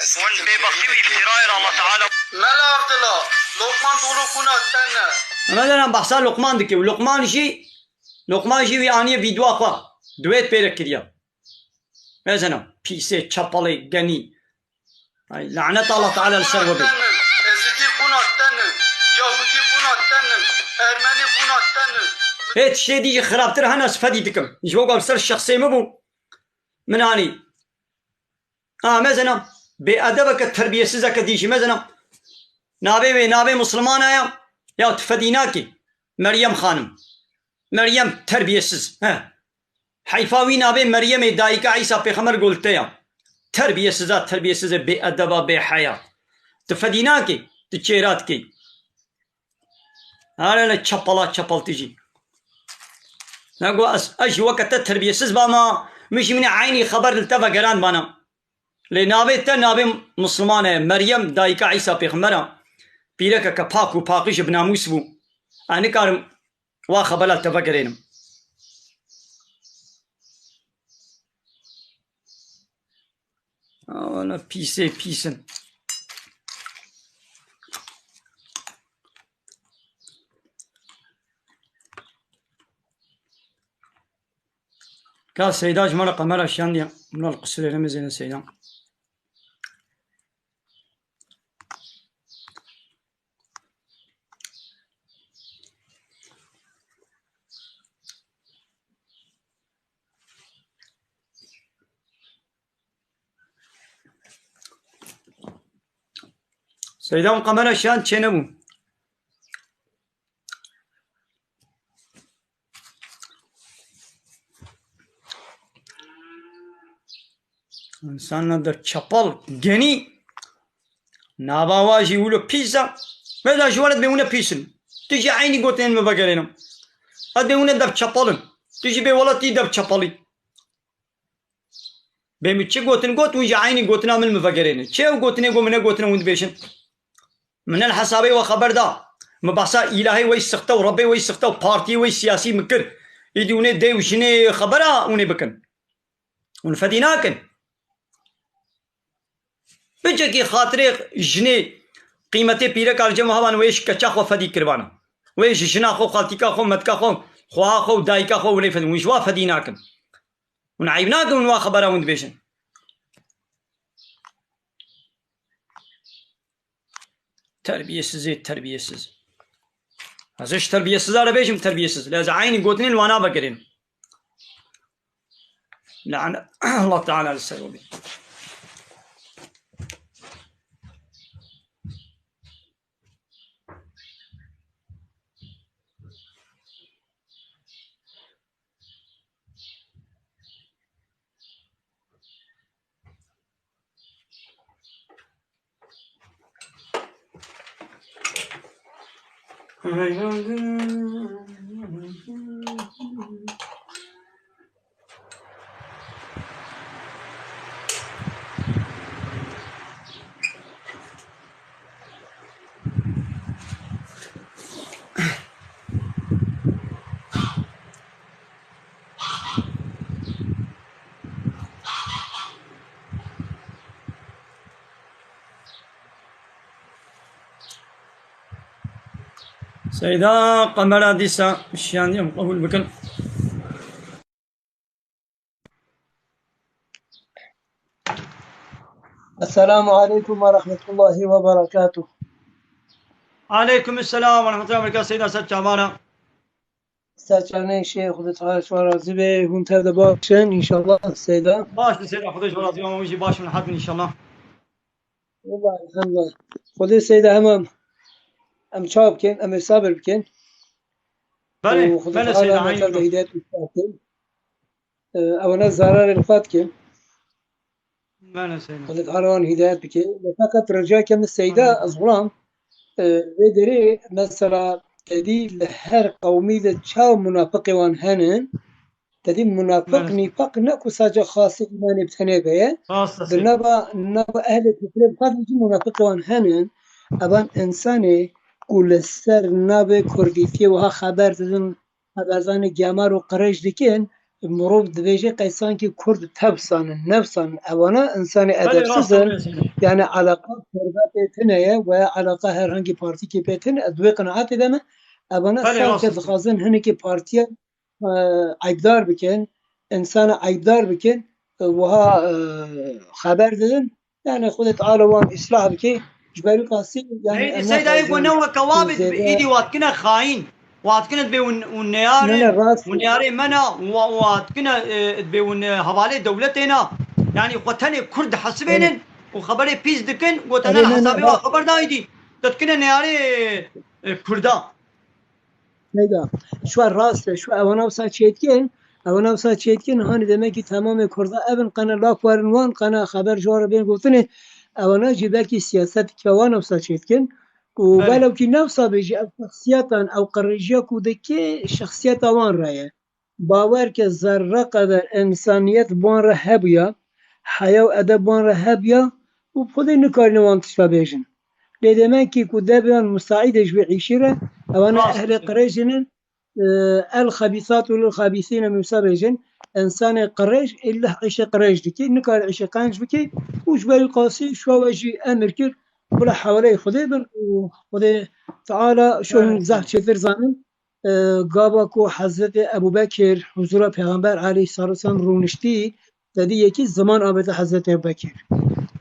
Win bêbextî û îftîrayê li Allah Teala. Mela Abdullah, Lokman dû Lokman tene. Mesela behsa Lokman dike û Lokman jî, Lokman jî wî aniye vîdyoa xwe. Duet pêre kiriye. Mezina, pîsê, çepelê, genî. Ay, lanet Allah Teala li ser we be. Ezidî qûna tenin, Yahudî qûna tenin, Ermenî qûna tenin. Hê tiştê dî jî xirabtir hene ez fedî dikim. Ji bo ku ser şexsê min bû. Min anî. Ha, mezina, bêedebeke, terbiyesizeke dî jî mezina. Navê wê, navê Mislimana ya. Ya tu fedî nakî. Meryem Xanim. Meryem terbiyesiz. He. Heyfa wî navê Meryemê dayika Îsa Pêxember golte ya. Terbiyesiza, terbiyesize, bêedeba, bêheya. Tu fedî nakî, tu çêra dikî. Hele hele çepala çepal tu jî. Nego ez, ez jî weke te terbiyesiz bama, min jî min ê eynî xeber li te vegeran bana. Lê navê te navê Misliman e, Meryem dayika Îsa Pêxember e. Pîrekeke pak û paqij bi namûs bû. Ez nikarim wa xebela te vegerênim. Wala pîsê pîs in. Ka Seyda ji me re qemera şiyandiye. Min li qisirê re mezêne Seyda. Seyda û kamera şiyan çênebû. Însan ne der çepel genî. Nava wa jî wilo pîs e. Vêca ji we re dibê hûn e pîs in. Tu jî eynî gotinên min vegerêne. Ez dibê hûn e dev çepel in. Tu jî bê welatî dev çepelî. Bê min çi gotin got, hûn jî eynî gotina min mi vegerêne. Çi ew gotinê got min negotin hûn dibêjin? Min ne li hesabê we xeber da. Min behsa îlahê we yî sixte û Rebbê we yî sixte û partiyê we yî siyasî min kir. Îdî hûnê dê û jinê xebera hûnê bikin. Hûn fedî nakin. Biçekî xatirê jinê qîmetê pîreka li cem hevan wê ji keça xwe fedî kiribana. Wê ji jina xwe, xaltîka xwe, metka xwe, xweha xwe û dayika xwe hûnê fedî. Hûn ji wa fedî nakin. Hûn eyb nakin hûn wa xebera hûn dibêjin. Terbiyesizê terbiyesiz. Ez ji terbiyesiza re bêjim terbiyesiz. Lê ez eynî gotinên wana vegerên. Lane Allah Teala li ser we bê. Seyda, kamera dîsa şiyandiye em qebûl bikin. Esselamu aleykum ve rahmetullahi ve berekatuh. Aleykum selam ve rahmetullahi ve berekatuh. Seyda, ser çavana. Ser çavnê şê, Xwedê Teala ji we razî be. Hûn tev de baş in, înşallah, Seyda. Baş in, Seyda, Xwedê ji we razî be. Hûn jî baş in, hetin, înşallah. Wela, elhamdulillah. Xwedê Seyda hema em çawa bikin, em ê sabir bikin. Belê, Û Xwedê belê, Teala Seyda, me tev de eynî. Hîdayet û ıslah kin. E, ewana zararê li xwe dikin. Belê Seyda. Xwedê Teala wan hîdayet bike. Lê feqet ricayeke min Seyda, Belê. Ez xulam, e, vê derê mesela te dî li her qewmî de çawa munafiqê wan henin, te dî munafiq, Belê. Nîfaq ne ku sadece xasî îmanê bi tenê be ye. Rast e Di Seyda. Nava, nava ehlê kufrê bi xwe de jî munafiqê wan henin. Evan insanê ku li ser navê kurdîtiyê wiha xeber didin, xeberzanê gemar û qirêj dikin, mirov dibêje qey sankî kurd tevsan in, nefsan in. Ewana insanê Belê, edepsiz rast e, in, belê, Seyda. Yani eleqa kurda pê tune ye, veya eleqa herhangî partîkê pê tune, ez di wê qenaetê de me. Ewana Belê, rast sanke e. Dixwazin hinekî partiya, e, eybdar bikin, insana eybdar bikin, e, wiha, e, xeber didin. Yani Xwedê Teala wan îslah bike, ji ber wî qasî, yani Neydi em Seyda, yê ku ne naxwazin weke wa bê, zêde îdî wa dikine xayîn. Wa dikine dibê hûn, hûn neyar Ne, ne, in, rast hûn e. Neyarê me ne, wa, wa dikine, e, dibê hûn, e, hevalê dewletê ne. Yani xwe tenê Kurd dihesibênin Evet. Û xeberê pîs dikin, gote Erê, ne, ne, ne, hesabê wa rast. Xeber da îdî. Te dikine neyarê, e, Kurda. Seyda, şwe rast e, şwe ewana wisa çêdikin, ewana wisa çêdikin, hani demek ki tamamê Kurda ev in, qene lak werin wan, qene xeber ji wan re bên gotinê, ewana jî belkî siyaset dike wan wisa çêdikin. Û Belê. Belewkî ne wisa bêjî, ev şexsiyetan, ew qirêjiya ku dike, şexsiyeta wan re ye. Bawer ke zerre qeder insaniyet bi wan re hebûya, heya û edeb bi wan re hebûya û bi Xwedê nikarîne wan tişta bêjin. Lê demek ki ku devê wan musaîd e ji wê îşî re, ewana Rast ehlê e. Qirêjin in, e, el xebîsat û lil xebîsîn em wisa bêjin, insanê qirêj ê lih îşê qirêj dikî, nikare îşê qenc bikî û ji ber wî qasî şuwa we jî emir kir, bila hewaleyê Xwedê bin û Xwedê Teala şo Evet. Zehf çêtir zanin. E, gava ku Hezretê Ebû Bekir huzura Pêxember aleyhissalatu vesselam rûniştî, te dî yekî ziman avête Hezretê Ebû Bekir.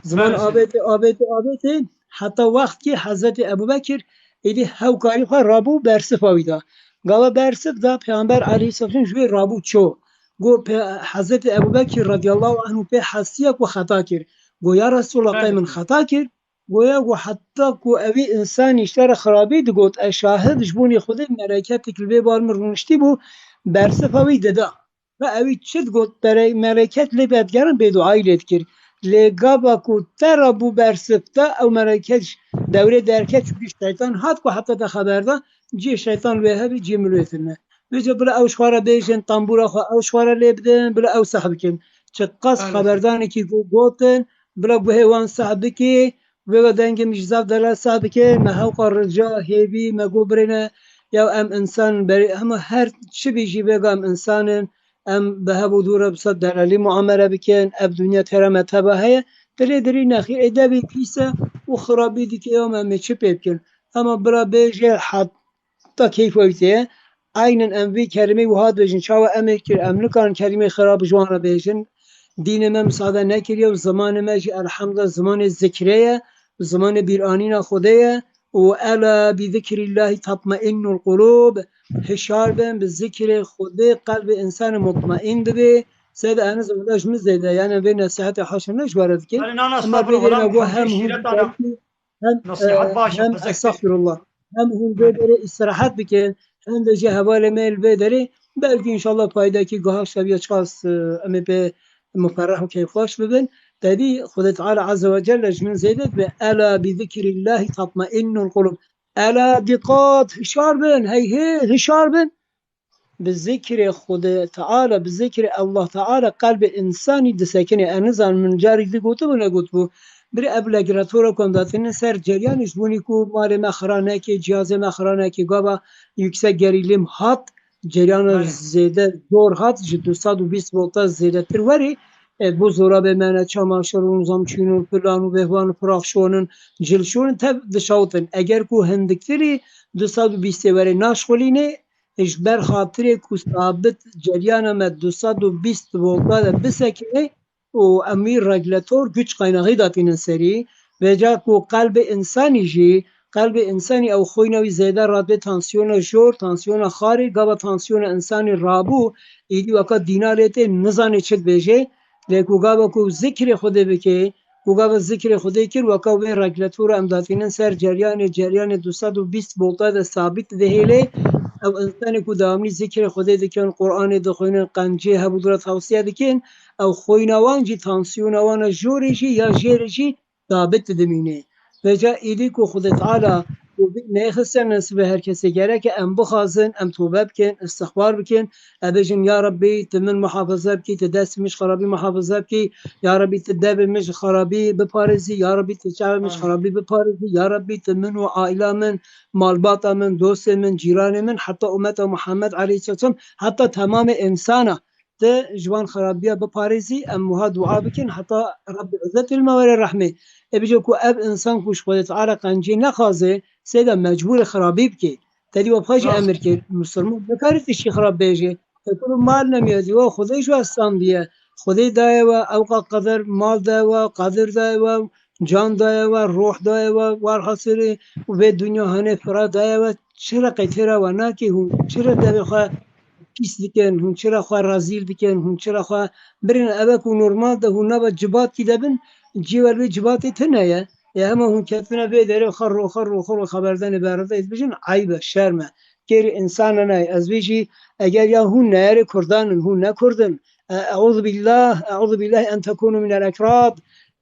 Ziman Belê. Avête, avête, avête, heta wext ki Hezretê Ebû Bekir êdî hewkarî xwe rabû bersifa wî da. Gava bersif da Pêxember aleyhissalatu vesselam ji wê rabû ço. Got, Pê-, Hezretê Ebû Bekir radiyallahu anhu pê hesiya ku xeta kir. Got, ya Resulallah, qey Belê. Min xeta kir? Goya ku heta ku ewî însanî ji te re xirabî digot, ez şahid ji bonê Xwedê, meleketek li vê bar min rûniştî bû, bersifa wî dida. Ve ewî çi digot, pere-, meleket lê vedigerin bêduayî lê dikir. Lê gava ku te re bû bersifta, ew meleke ji dewrê derket, çûkî şeytan hat ku heta te xeber da, cihê şeytan wê hebî, cihê min wê tune. Vêca bila ew ji xwe re bêjin, tembûra xwe ew ji xwe re lê bidin, bila ew seh bikin. Çiqas Belê. Xeberdanekî ku gotin, bila guhê wan seh bikê, vêga dengê min ji zaf delal seh bike, me hewqa rica, hêvî, me got birêne, ya em însan berê, hema her çi bî jî vêga em însan in, em bi hev û dû re bi sed delalî muamele bikin, ev dinya tera me teba heye, dilê dirî nexîr, ê devî pîs e û xirabî dike, ya me, em ê çi pê bikin? Hema bira bêje heta keyf we tê. Eynen em vî kelimeyê wiha dibêjin, çawa em ê kir, em nikarin kelimeyê xirab ji wan re bêjin. Dînê me misade nekiriye û zimanê me jî elhamdulillah zimanê zikrê ye, zimanê bîranîna Xwedê ye. Û ela bi zikrîllahî tatmainnul qulûb. Hişyar bin, bi zikrê Xwedê qelbê însanê mutmaîn dibe. Seyda Enes, wila ji min zêde, yani vê nesihetê haşa ne ji we re dike. Yanî nana, Ema estağfurullah, vê derê me got hem hûn hem, e, hem, estağfirullah, hem hûn vê derê îstirahet bikin, hem de jî hevalê me li vê derê, belkî înşallah paydekî guha şeviya çiqas, e, em ê pê muferreh û keyfxweş bibin. Tevî Xwedê Teala Azze ve Celle ji min zêde dibe, "Ela bi zikrîllahî tatmainnul qulûb." Ela, dîqat, hişyar bin, hey, hey, hişyar bin. Bi zikrê Xwedê Teala, bi zikrê Allah Teala qelbê însanî disekine. Ez nizanim, min carek dî gotibû, negotibû. Birê ev regulatora ku em datînin ser ceryanê, ji bo ku malê me xira neke, cihazê me xira neke, gava yüksek gerilim hat, ceryan Belê. Zêde zor hat, ji du sed û bîst volta zêdetir werê, e, bo zorabê me ne, çamaşir û nizam çîn û filan û behwan û firaq şonin, cil şonin, tev dişawtin. Eger ku hindiktirî du sed û bîstê werê naşxulînê, ji ber xatirê ku sabit ceryana me du sed û bîst volta de bisekine, û em wî regulator, güç kaynağı datînin serî. Vêca ku qelbê însanî jî, qelbê însanî ew xwîna wî zêde radibê tansiyona jor, tansiyona xarê, gava tansiyona însanî rabû, îdî weka dîna lê tê, nizanê çi dibêje. Lê ku gava ku zikrê Xwedê bike, ku gava zikrê Xwedê kir, weka wê regulatora em datînin ser ceryanê, ceryanê du sed û bîst volta de sabit dihêle. Ew însanê ku dewamlî zikrê Xwedê dikin, Qur'anê dixwînin, qencê hev û dû re tewsiye dikin, ew xwîna wan jî, tansiyona wan a jorê jî ya jêrê jî sabit dimîne. Vêca îdî ku Xwedê Teala ku vî nexiste nesibê her kesê, gereke em bixwazin, em tobe bikin, istixfar bikin, em bêjin, Ya Rabbî, tu min muhafaza bikî, tu destê min ji xerabî muhafaza bikî, Ya Rabbî, tu devê min ji xerabî biparêzî, Ya Rabbî, tu çavê min ji Amîn. Xerabî biparêzî, Ya Rabbî, tu min û aîla min, malbata min, dostê min, cîranê min, heta ummeta Muhammed aleyhisselam, heta temamê însana, tu ji wan xerabiya biparêzî, em wiha dua bikin, heta Rabbî Îzzet li me were rehmê. Ê bijo ku ev însan ku ji Xwedê Teala qencî nexwaze, seyda mecbûr e xerabî bike. Tedî we paşê Rast. Emir kir, Musulman nikare tiştî xerab bêje. Te kuru mal nemiyazî, we Xwedê ji we standiye. Xwedê daye we, ewqa qeder mal daye we, qedir daye we, can daye we, ruh daye we, werhasilê vê dinya hanê fira daye we, çira qey têra we nakê hûn, çira devê xwe pîs dikin, hûn çira xwe rezîl dikin, hûn çira xwe birin, eve ku normal de hûn nava cibatkî de bin, cî wer vê cibatê tune ye. Ya hema hûn ketine vê derê xwe ro, xwe ro, xwe ro xeberdanê beride, ez bijin eyb e, şerm e. Kêrî însan e nayê. Ez vê jî eger ya hûn neyarê Kurdan in, hûn ne Kurd in. E, eûzu billah, eûzu billahi en tekûnû minel ekrad.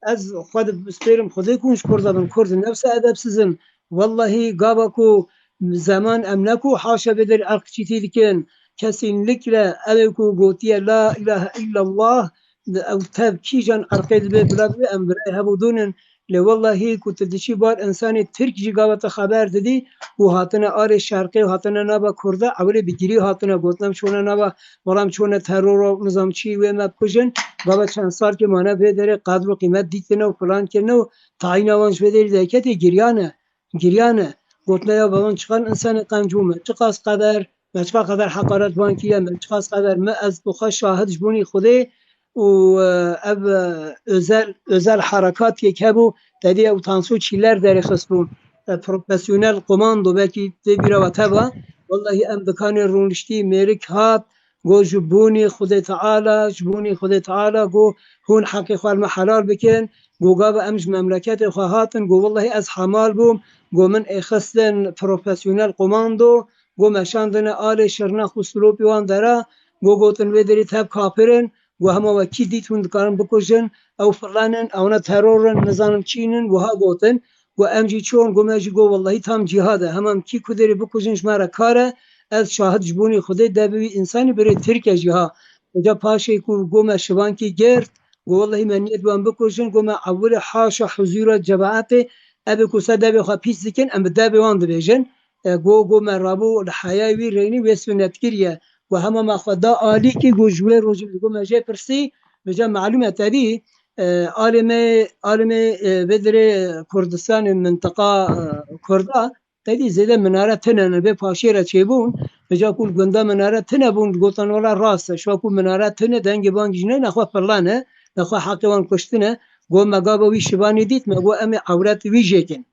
Ez xwe dispêrim Xwedê ku hûn ji Kurda bin. Kurd nefse edebsiz in. Wellahî gava ku zeman em ne ku haşa vê derê erqçîtî dikin. Kesînlikle ew ê ku gotiye La ilahe illallah, ew tev kîjan erqê dibe bila bibe, em birayê hev û dû nin. Lê wellahî ku tu diçî bar însanê Tirk jî gava te xeber didî û hatine alê şerqê û hatine nava Kurda, ewilê bi girî hatine gotin, em çûne nava, wela em çûne terora û nizamçî wê me bikujin. Gava çend salkê mane vê derê qedr û qîmet dîtine û filan kirine û tayîna wan ji vê derê derketê giriyane, giriyane. Gotine ya bevan çiqas însanê qenc bû me, çiqas qeder, me çiqas qeder heqaret van kiriye, me çiqas qeder me, ez bi xwe şahid ji bonî Xwedê û, e, ev, e, özel, özel harekat yek hebû, tedî ew Tansu Çiller derêxistbû. E, profesyonel komando, belkî tê bîra we teva. Wellahî em dikanê rûniştî, mêrik hat, got, ji bonî Xwedê Teala, ji bonî Xwedê Teala, got, hûn heqê xwe li me helal bikin, got, gava em ji memleketê xwe hatin, got, wellahî ez hemal bûm, got, min êxistin profesyonel komando, got, me şandine alê şirnex û silopî wan dera, got, gotin, vê derî tev kafir in, Got hema we kî dît hûn dikarin bikujin, ew filan in, ewna teror in, nizanim çîn in, wiha gotin. Got em jî çûn, got me jî got wellahî tam cîhad e. Hema em kî ku derê bikujin ji me re kar e. Ez şahid ji bonê Xwedê, devê wî însanî birê Tirk e jî ha. Eca paşê ku got me şivankî girt, got wellahî me niyet wan bikujin, got me ewilê haşa huzûra cemaetê, ev ê ku ser devê xwe pîs dikin, em bi devê wan dibêjin. E, got, got me rabû li heyayê wî reynî wê sunet kiriye. Got hema me xwe da alîkî, got ji wê rojê got me jê pirsî, vêca melûm e tevî, e, alê me, alê me, e, vê dirê Kurdistanê mintiqa, e, Kurda, tevî zêde minare tune ne, vê paşê re çêbûn, vêca ku li gunda minare tune bûn, gotan wela rast e, şiva ku minare tune, dengê wan jî ne, nexwe filan e, nexwe heqê wan kuştine, got me gava wî şivanê dît, me got em ê ewret wî jêkin.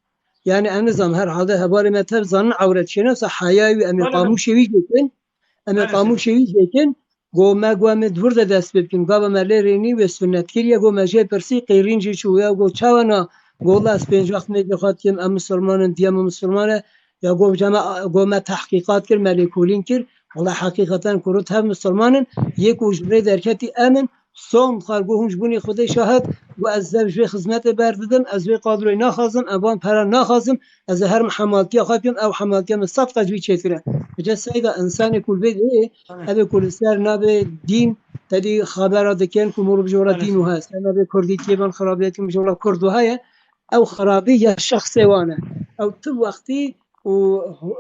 Yani em nizam herhalde hevalê me tev zanin ewret çêne, wisa heyayê wî em ê Öyle mi? qamûşê wî jêkin, em ê Öyle mi? qamûşê wî jêkin, got me got em ê di wir de dest pê bikin. Gava me lê rênî wê sunnet kiriye, got me jê pirsî qêrîn jî çû ya got çawa na, got wela ez pênc wext mêjê xwe dikim, em misilman in, diya min misilman e, ya got cema, got me tehqîqat kir, me lêkolîn kir, wela heqîqeten kurd hev misilman in, yê ku ji rê derketî em in, Som xar got hûn ji bonê Xwedê şahid, got ez dev ji vê xizmetê berdidim, ez vê kadroyê naxwazim, ez van pera naxwazim, ez ê her min hemaltiya xwe bikim, ew hemaltiya min sed qat ji wî çêtir e. Vêca seyda însanê ku li vê dihê, ev ê ku li ser navê dîn, tedî xebera dikin ku mirov ji wela dîn wiha ye, ser navê kurdîtiyê van xirabiyetê min ji wela kurd wiha ye, ew xirabî ya şexsê wan e. Ew tu wextî û,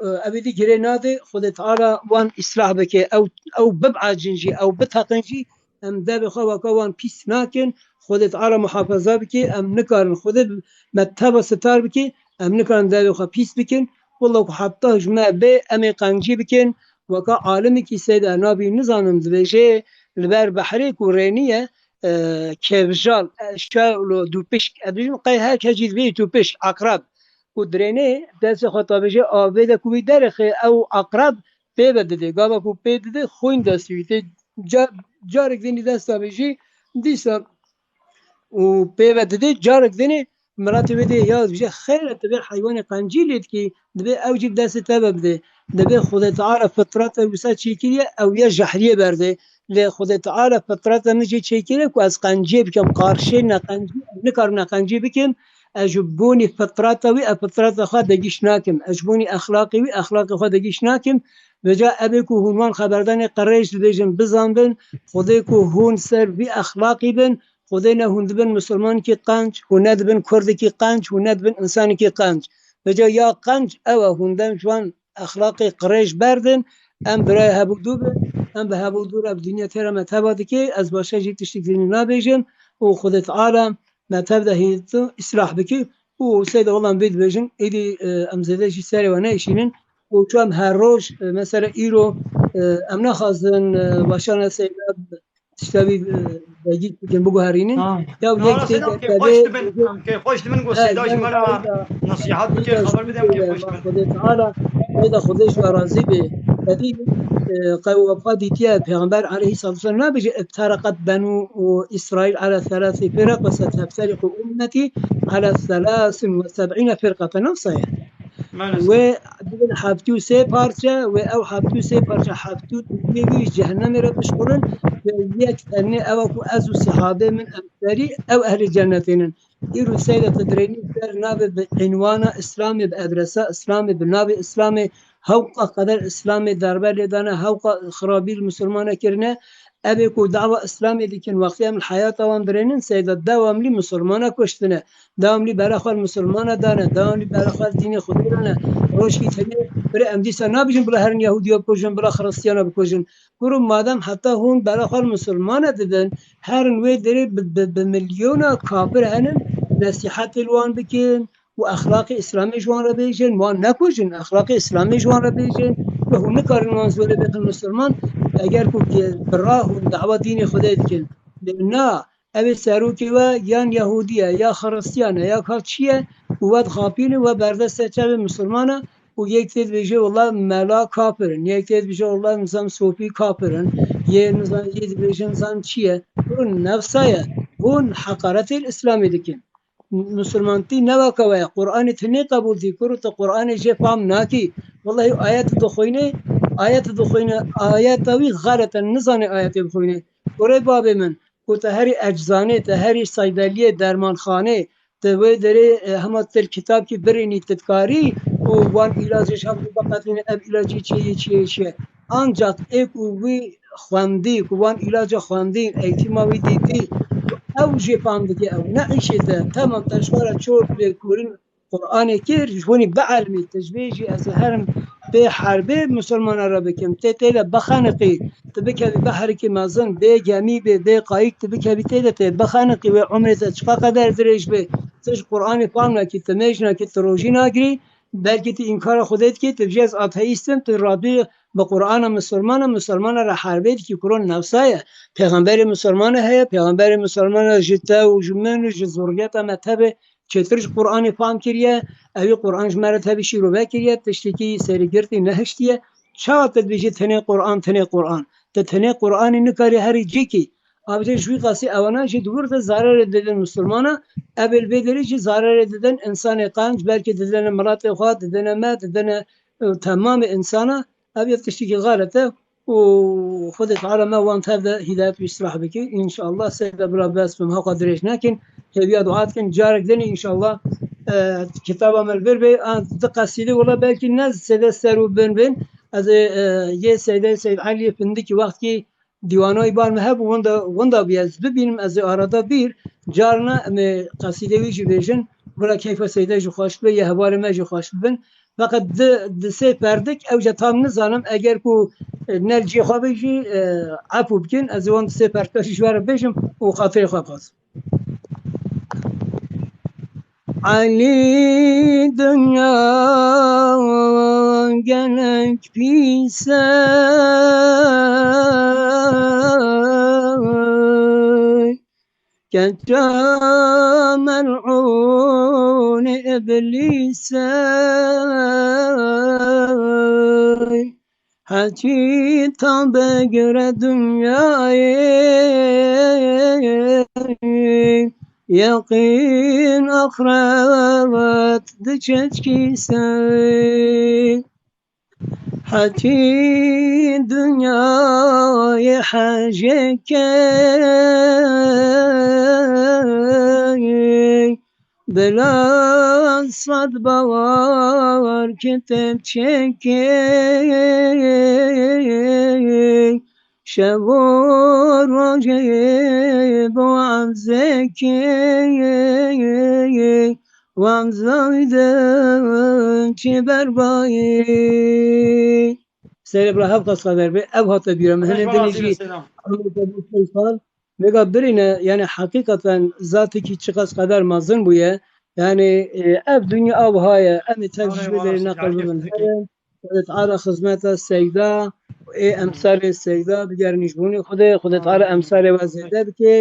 e, ev êdî girê nade, Xwedê Teala wan îslah bike, ew, ew bibecin jî, ew biteqin jî, em devê xwe weke wan pîs nakin, Xwedê Teala muhafaza bike, em nikarin, Xwedê me teva sitar bike, em nikarin devê xwe pîs bikin. Wela ku heta ji me bê, em ê qencî bikin, weke alimekî seyda nabî nizanim dibêje, li ber behrê ku rêniye, e, kevjal, e, şewlo, dûpişk, ez dibêjim qey her kes jî dibê dûpişk, eqreb, ku dirênê destê xwe tabêje avê de ku wî derêxê ew eqreb pê ve didê. Gava ku pê didê xwîn destî wî tê. Ca-, carek dinî desta vê jî dîsa û pê ve didê, carek dinî miletê wê dê ya dibêje xeyr e, tu vê heywanê qencî lê dikî, dibê ew jî bi destê te ve bidê. Dibê Xwedê Teala fitreta wisa çêkiriye, ew ya jehriyê berdê. Lê Xwedê Teala fitreta min jê çêkiriye ku ez qenciyê bikim, qarşê neqencî, nikarim neqencî bikim. Ez ji bonî fitreta wî, ez fitreta xwe degîş nakim. Ez ji bonî exlaqê wî, exlaqê xwe degîş nakim. Vêca ev ê ku hûn wan xeberdanê qirêj dibêjin, bizanbin, Xwedê ku hûn ser vî exlaqî bin, Xwedê ne hûn dibin misilmankî qenc, hûn ne dibin kurdikî qenc, hûn ne dibin însanekî qenc. Vêca ya qenc ew e, hûn dem ji wan exlaqê qirêj berdin, em birayê hevû dû bin, em bi hevû dû re bi dinya têra me teva dike, ez başe jî tiştek zînî nabêjim û Xwedê Teala me tev de hîn îslah bike û seyda wela em vê dibêjin, êdî, e, em zêde jî serê we neêşînin û çu em her roj, e, mesela îro, e, em naxwazin, e, başana seyda tişta wî, e, vegî bikin, biguherînin. Ha. Ya Na, yek rast tê e, em kêfxweş dibin, em kêfxweş dibin ku seyda ji me re nesihat bike, xeber bide, em kêfxweş dibin. Xwedê Teala, seyda Xwedê ji we razî be. Tevî, e, qew we xwe dîtiye, Pêxember aleyhissalatu vesselam nabêje, "Ifteraqat benu Îsraîl ala selasî firaq ve seteftariqu ummetî ala selasin ve seb'îne firqatan." Ew saye. Maalesef. Wê dibin heftê û sê parçe, wê ew heftê û sê parçe heftê û duyê wî ji cehennemê re bişxulin, wê yek tenê ew e ku ez û sehabê min em serî, ew ehlê cennetê nin. Îro seyda tu dirênî ser navê bi înwana Îslamê, bi edresa Îslamê, bi navê Îslamê, hewqa qeder Îslamê darbe lê dane, hewqa xirabî li misilmana kirine, Ev ê ku dawa Îslamê dikin, wextê em li heyata wan dirênin, seyda dewamlî misilmana kuştine. Dewamlî bera xwe li misilmana dane, dewamlî bera xwe li dînê Xwedê dane. Rojkî tenê, birê em dîsa nabêjin bila herin Yahûdiya bikujin, bila Xiristiyana bikujin. Kuro madem heta hûn bera xwe li misilmana didin, herin wê derê bi, bi, bi milyona kafir henin, nesîhetê li wan bikin, û exlaqê Îslamê ji wan re bêjin, wan nekujin, exlaqê Îslamê ji wan re bêjin, ku hûn nikarin wan zorê bikin misilman, eger ku ki bi ra hûn dawa dînê Xwedê dikin. Lê na, ev ê serokê we yan Yahûdî ye, ya Xiristiyan e, ya ka çi ye, û we dixapînin, we berde ser çavê misilman e, û yek tê dibêje, wela mela kafir in, yek tê dibêje, wela nizam sofî kafir in, yê nizam, yê dibêje nizam çi ye? Hûn nefsa ye, hûn heqaretê li Îslamê dikin. Misilmantî ne weke we ye. Qur'anê tu nê qebûl dî, kuro tu Qur'anê jê fam nakî. Wellahî ayet dixwîne, ayet dixwîne, ayeta wî xelet e, nizane ayetê bixwîne. Kurê babê min, ku te herî eczanê, te herî seydeliyê, dermanxanê, te wê derê, e, hema til kitabkî birînî, tu dikarî û wan îlacê ji hev biqetîne, ev îlacê çi ye, çi ye, çi ye. Ancak ê ku wî xwendî, ku wan îlaca xwendîn, eğitîma wî dîtî, ew jê fam dike, ew ne îşê te. Temam, te ji xwe re çor lêkolîn Qur'anê kir, ji hûnî bielmî, tu ji vê jî ez ê herim bê herbê misilmana re bikim. Tê tê de bixeniqî, tu bikevî behrikî mezin, bê gemî bê, bê qayîk, tu bikevî tê de tê bixeniqî, wê umrê te çiqa qeder dirêj bê. Tu ji Qur'anê fam nakî, tu mêj nakî, tu rojî nagirî, belkî tu înkara Xwedê dikî, tu bijî ez ateîst im, tu radûyê bi Qur'ana misilmana, misilmana re herbê dikî, kuro nefsa ye. Pêxemberê misilmana heye, pêxemberê misilmana ji te û ji min û ji zurriyeta me tevê çêtir ji Qur'anê fam kiriye, ewî Qur'an ji me re tevî şîrove kiriye, tiştekî serîgirtî nehiştiye. Çawa tu dibêjî tenê Qur'an, tenê Qur'an? Tu tenê Qur'anê nikarî herî cîkî. Avcê ji wî qasî ewana jî di wir de zararê didin misilmana, ev ê li vê derê jî zararê didin insanê qenc, belkî didine miletê xwe, didine me, didine, e, temamê insana. Ev yek tiştekî xelet e û Xwedê Teala me wan tev de hîdayet û îslah bike. Înşallah seyda bila bes bim, heqa dirêj nekin. Hêviya dua dikin. Carek din înşallah, e, kitaba me li vir bê. A, di qesîdê wela belkî ne seyde ser û bin bin. Ez ê, e, yê seyde Seyd Eliyê Findikî wextkî dîwana wî bar me hebû, winda, winda bûye ez bibînim, ez ê arada bîr. Carna em ê qesîdê wî jî bêjin. Gura keyfa seyde jî xweş bibe, yê hevalê me jî xweş bibin. Feqet di, di sê perdik, ew jî tam nizanim, eger ku, e, ne li cihê xwe be jî, e, efû bikin, ez ê wan di sê perdika jî ji we re bêjim û xatirê xwe bixwazim. Elî, dinya gelek pîs e, Keça mel'ûnê Îblîsê, heçî ta bigire dinyayê, yeqîn axret diçe çkîsê. Hetî dinyayê hejê key, bila sed bawer kitêb çekey. Şev û rojê bo em zekê, wam zayde çi berbayê. Serê bira hev qas xeber be, ev hate bîra min. Hene dinê jî sal. Vêga birîne, yani heqîqeten zatekî çiqas qeder mezin bûye. Yani, e, ev dinya ew ha ye, em ê tev ji vê derê neqil bibin herin. Xwedê Teala xizmeta Seyda û ê emsalê Seyda bigerin ji bûnê Xwedê. Xwedê Teala emsalê we zêde bike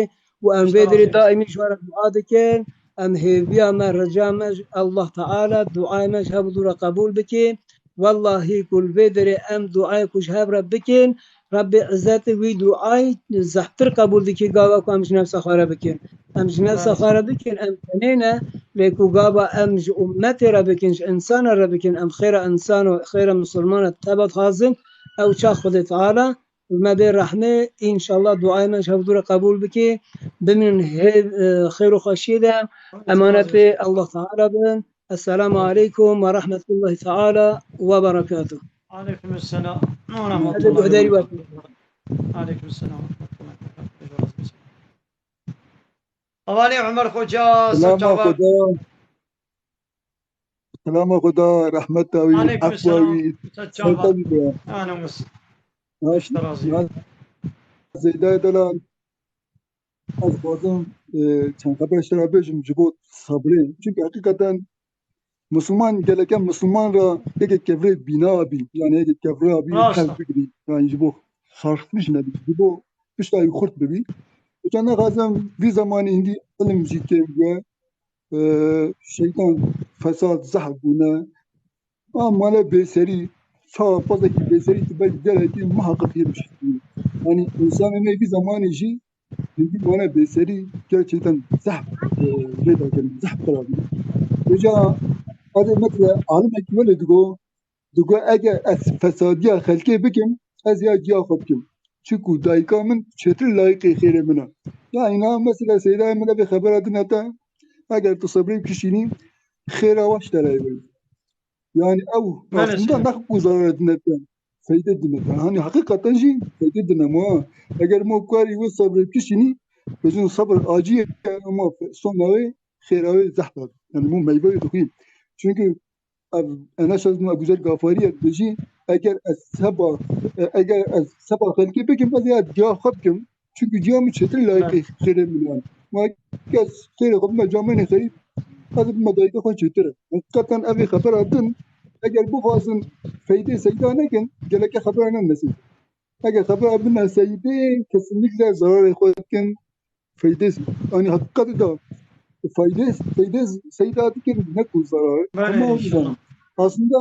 û em vê derê daîmî ji we re dua dikin. Em hêviya me, rica me ji Allah Teala duayê me ji hev dû re qebûl bike. Wellahî ku li vê derê em duayê ku ji hev re bikin, Rebbê Îzzetî wî duayî zehtir qebûl dike gava ku em ji nefsa xwe re bikin. Em ji nefsa xwe re bikin, em tenê ne, lê ku gava em ji ummetê re bikin, ji insana re bikin, em xêra insan û xêra misilmana teba dixwazin, ew çax Xwedê Teala bi me bê rehmê, înşallah duayê me ji hevdû re qebûl bike. Bimînin hê-, e, xêr û xweşiyê de, emanetê Allah Teala bin. Esselamu aleykum ve rahmetullahi teala ve berekatuh. Aleyküm selam ve rahmetullahi ve berekatuh. Aleyküm selam ve rahmetullahi ve berekatuh. Hevalê Ömer Xoca, Selama Xoca. Selama Xuda, rehmeta wî, efwa wî, serta wî be. Zeyda Delal, ez dixwazim, e, çend xeber ji te re bêjim ji bo sebrê. Çimkî heqîqeten Misilman, geleke misilman re yeke kevirê bîna bî, yani yeke kevirê bî, rast e, hev bigirî, yani ji bo xarxmiş nebî, ji bo tişta wî xurt bibî. Uca nexwazim vî zemanî hindî ilim jî kêm bûye, e, şeytan, fesad zehf bûne. A male bêserî, ça pazekî bêserî tu belkî derekî muhaqqeq yê bişî. Yani insanê me vî zemanî jî Hindî mane bêserî gerçekten zehf, e, lê dakirin, zehf qirabî. Vêca ez ê mesela alimekî welê digo, digo eger ez fesadiya xelkê bikim, ez ya ciya xwe bikim. Çunku dayika min çêtir layîqê xêrê min e. Yanî na mesela Seydayê min de vê xebera dine te, eger tu sebrê bikişînî, xêra we ji te re yê. Yanî ew Maalesef. aslında ne ku zarar dine te, feyde dine te. Hani hakikaten jî feyde dine ma. Eger ma karî wê sebrê bikişînî, bêjin sebr acî ye, ama sona wê, xêra wê zehf e. Yani mû meyve wê dixwî. Çünkü ev, Enes Ebu Zer Gafariye dibêjî, eger ez seba, e, eger ez seba xelkê bikim, ez ya diya xwe bikim. Çünkü diya min çêtir layîqê xêrê min e. Ma kes xêrê xwe bime camênê xerîb, ez bime dayika xwe çêtir e. Hakikaten ev ê xebera din, eger bixwazin feydê Seyda nekin, geleke xebera ne nesîb. Eger xebera bine Seydê, kesinlikle zararê xwe dikin. Feydê, yani hakikatê de faydê, feydê Seyda dikin, ne ku zararê. Belê, Ama o yüzden inşallah. aslında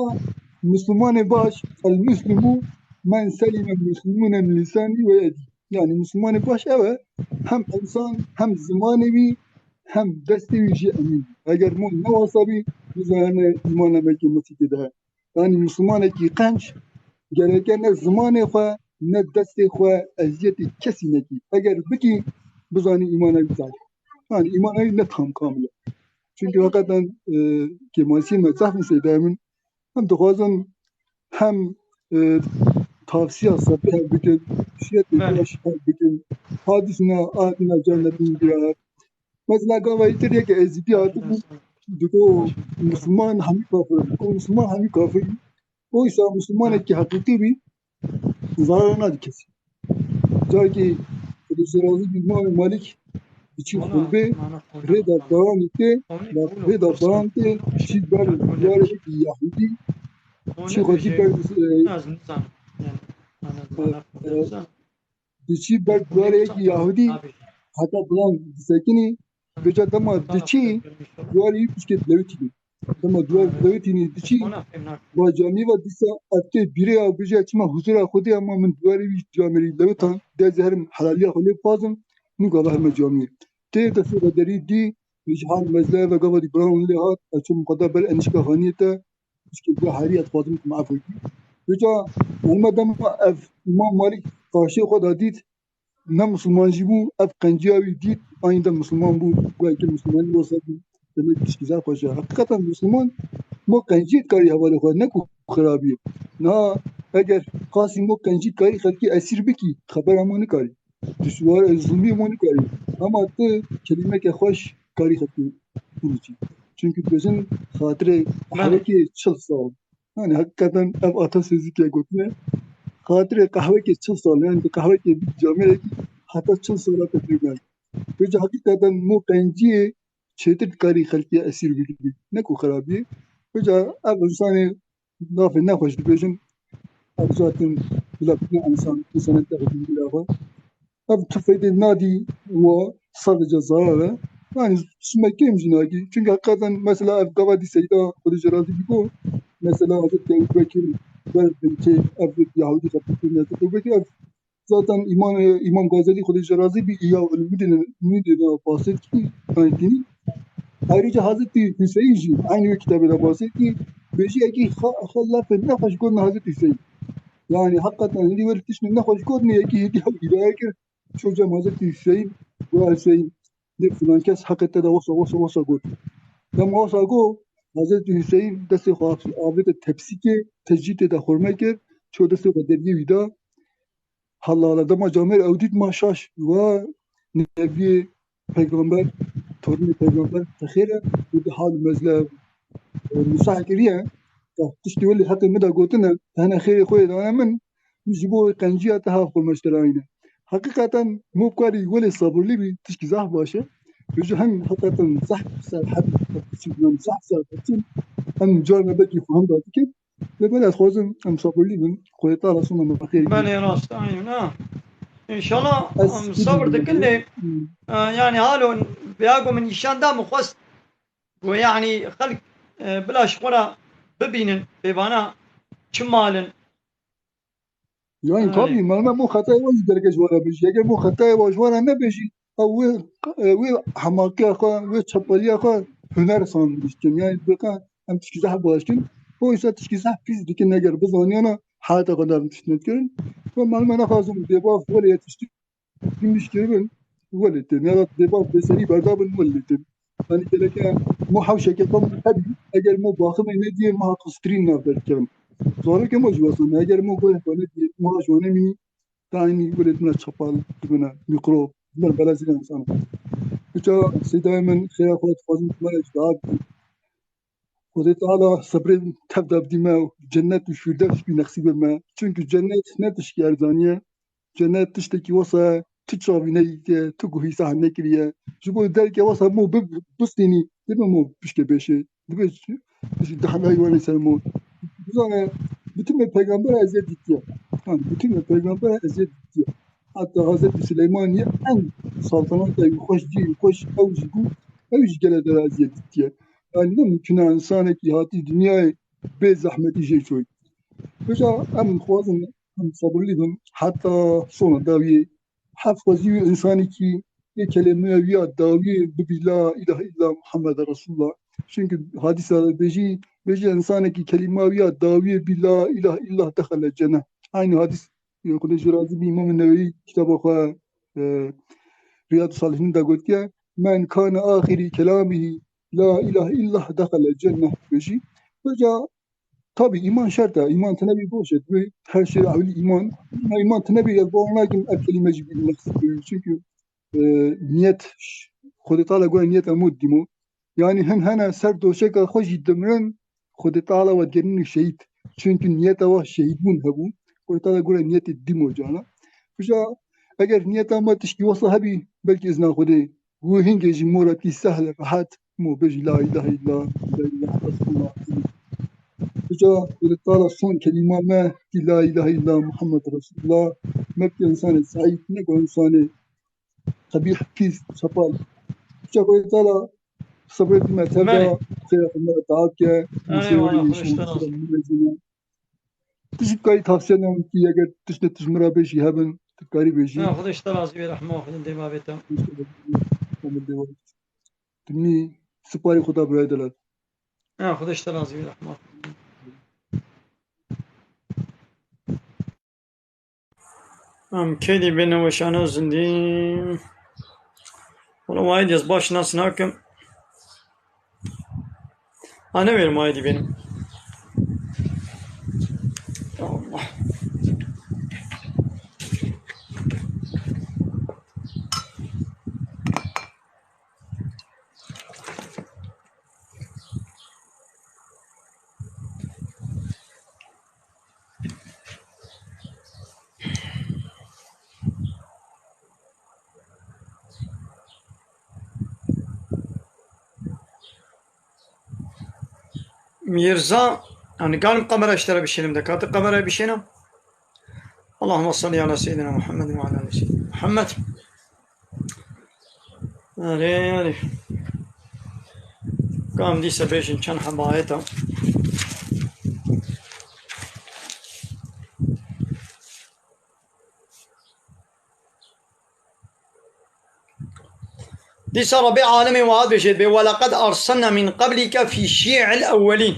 Müslümanê baş, el Müslümu men selime Müslümune min lisani ve yedi. Yani Müslümanê baş ev e, hem insan, hem zimanê wî, hem destê wî jî emîn. Eger mû ne wasa bî, bizane îmana me ki mesîtê de he. Yani Müslümanekî qenc gereke ne zimanê xwe, ne destê xwe eziyetê kesî nekî. Eger bikî, bizanî îmana wî zayîf. Yani îmana wî ne tam kamil e. Çünkü hakikaten, e, kêmasiyên me zehf in Seydayê min. Em dixwazin hem, e, tavsiya sebê hev bikin, şiyetê Belê. baş hev bikin. Hadisina, adina cennetin girer. Mesela gava îtir yek Êzîdî hatibû, diko Misliman hemî kafir in. Diko Misliman hemî kafir in. Oysa Mislimanekî heqîqî bî, zarar nade kesî. Carekî Xwedê ji razî bî, Îmamê Malîk diçî xulbê, rê de baranê tê, rê de baran tê, diçî ber diyarê yekî Yahûdî, diçî xwedî ber, e, e, diçî ber diyarê yekî Yahûdî, heta baran disekinî, vêca dema diçî, diyarê wî pişkê dilewitînî. Dema diyar dilewitînî diçî, ba camî ve dîsa ev tê bîrê ya bêje çima huzura Xwedê ama min diyarê wî camêrî lewitan, dê ez ê herim helaliya xwe lê bixwazim, nû gava heme camî. Tê destê ve derî dî, ji hal mezlaya ve gava dî biran lê hat, ez çûm xwe da ber enişka xaniyê te, pişkê vê herî ez dixwazim ku me efû kî. Vêca hema dema ev Îmam Malîk qarşiyê xwe da dît, ne Misliman jî bû, ev qenciya wî dît, anî de Misliman bû, got, "Eke Mislimanî wisa bû, demek tişkî zaf xweş e." Heqîqeten Misliman mo qenciyê dikarî hevalê xwe, ne ku xirabiyê. Niha eger qasî mo qencî dikarî xelkî esîr bikî, xebera mo nikarî. Dişwar, e, zulmî mo nikarî. Ama tu kelîmeke xweş karî xelkî binîçî. Çunkî dibêjin xatirê Belê. qehwekê çil sal. Yani hakikaten ev atasözü ke gotine. Xatirê qehwekê çil sal, yani tu qehwekê bî camêrekî heta çil sala te pê gel. Vêca hakikaten mo qenciyê çêtir dikarî xelkê esîr bikî. Ne ku xirabiyê. Vêca ev insanê lafê nexweş dibêjin. Ev zaten bila bikine insan, insana te xwe bingire xwe. Ev tu feydê nadî wa sadece zarar e. Yani sime kêm jî nakî. Çünkü hakikaten mesela ev gava dî Seyda Xwedê ji razî bî got, mesela Hazreti Ebu Bekir ber binçê ev Yahudî xebitî Hazreti Ebu Bekir ev zaten İmam, İmam Gazeli Xwedê ji razî bî ya Ulumuddin Nûdê de bahset kî, yani dînî. Ayrıca Hazreti Hüseyin jî aynı wê kitabê de bahset kî, bêjî ekî xa, xa lafê nexweş gotin Hazreti Hüseyin. Yani hakikaten hindî wê tiştê nexweş gotin yekî hêdî ew îdare kir. Çû cem Hazretî Hüseyin, got, "Hüseyin, lê filan kes heqê te de wisa, wisa, wisa got." Dema wisa got, Hazretî Hüseyin destê xwe avête tepsîkê, tecrîtê de xurme kir, çû destê xwe deriyê wî da. Halla halla dema camêr ew dît ma şaş, wa nebiyê peygamber, torunê peygamber, te xêr e, û di hal mezle, e, Musa kiriye, ya tiştê welê heqê min de gotine, te hene xêrê xwe yê dane min, min ji bo wê qenciya te ha xurme ji te re ayne. Heqîqeten mû karî welê sabirlî bî, tişkî zehf baş e. Ji hem heqîqeten zehf ser heb, zehf ser hepçin, em carna belkî xwe hem da dikin. Lê belê ez xwazim em sabirlî bin, Xwedê Teala sona me xêr bî. Belê, rast, aynen, ha. İnşallah, Ez em spî sabir dibim. dikin lê, Hmm. e, yani halo, ya ku min nîşan da, min xwest ku yani xelk, e, bila ji xwe re bibînin, pê vana çi mal in. Yani Belê. tabii, me, me bo xetayê wan jî derge ji wan re bêjî. Eger bo xetayê wan ji wan re nebêjî, ew wê, e, wê hemaqiya xwe, wê çepeliya xwe huner san dikin. Yani bika em tişkî zehf baş dikin. O ise tişkî zehf pîs dikin eger bizaniyana heta xwe da tişt nedkirin. Ve malûm e, naxwazim dêbav welê yetiştirî mişkiribin, welê tên. Ya da dêbav bêserî berdabin, welê tên. Yanî gereke mo hewşeke xwe hebî, eger mo baximê nediyê, mo haqistirîn nav derkevin. Zarokê mo jî wesa ne, eger mo guhê xwe nediyê, mo ji wan nemînî, Daîmî welêt min re çepal dibine, mîkrob, min belezîne însan. Uca Seydayê min, xêra xwe dixwazim, min re ji daha bidî. Xwedê Teala sebrê tev de bidî me û cennet û Fîrdevs bî nexsîbê me. Çunku cennet ne tişkî erzanî ye. Cennet tiştekî wesa ye, tu çavî nedîtiye, tu guhî sah nekiriye. Ji bo derke wesa mo bi-, bistînî, dibe mo pişke beşê. Dibe ji, ji dehla wan ser mo. Bizane, bütün me peygamber eziyet dîtiye. Ha, bütün me peygamber eziyet dîtiye. Hatta Hazreti Süleyman ye en saltanata xweş cî, xweş ew jî bû, ew jî gele dera eziyet dîtiye. Yani ne mümkün e insanekî hatî dinyayê bê zehmetî jê çoy. Hoca em xwazin, em sabirlî bin, heta sona dawiyê. Hef xwezî wî însanekî yê kelîmeya wî ya dawiyê bibî la ilahe illa Muhammed Resulullah. Çünkü hadîsa de bêjî, bêjî însanekî kelîma wî ya dawiyê bî la ilahe illa dexele cenneh. Aynı hadîs, e, Xwedê ji razî bî, Îmam Newewî kitaba xwe, e, Riyadus Salihîn de gotiye, "Men kane ahirî kelamihî la ilahe illa dexele cenneh." Bêjî. Hoca Tabî, îman şert e. Îman tune bî boş e. Divê her şey ewilî îman. Îman, îman tune bî, ez bawer nakim ev kelîme jî bî nexsî bî. Çünkü, e, niyet, ş-, Xwedê Teala gore niyeta mo dîmo. Yani hin hene ser doşeka xwe jî dimirin, Xwedê Teala we digerînin şehîd. Çünkü niyeta we şehîdbûn hebû. Xwedê Teala gore niyetê dîmo cana. Hoca, eger niyeta me tişkî wesa hebî, belkî izna Xwedê Wî hingê jî mora tî sehl rehet mo bêjî la ilahe illa, la ilahe Resulullah. Uca Xwedê Teala son kelîma me tî la ilahe illa Muhammed Resulullah. Me bike insanê seîd, ne ku insanê qebîh, pîs, çepal. Uca Xwedê Teala sebrê dî me tev da, Belê. Xêra xwe me re teab ke, Belê, wala, Xwedê ji te razî. Tu jî dikarî tavsiye nekin kî, eger tiştê tu ji min re bêjî hebin, tu dikarî bêjî. Na, Xwedê ji te razî bê, rehma Xwedê dê bavê te. Xwedê dê bavê te. Tu nî siparî Xweda birayê delal. Na, Xwedê ji te razî bê, rehma Xwedê. Em kê dî bêne weşana zindî. Wala wayê dî ez baş nas nakim. Ha, ne verim wayê dî bênim. Ya Allah. Mirza, yani galim kamera işlere bir şeyim de katı kameraya bir şeyim. Allahümme salli ala seyyidina Muhammed ve ala ali seyyidina Muhammed. Erê, erê. Kam dîse bêjin çend heba ayeta. Dîsa Rabbê alemê wiha dibêje, dibê, "Welaqad arsalna min qablike fî şî'il ewwelîn."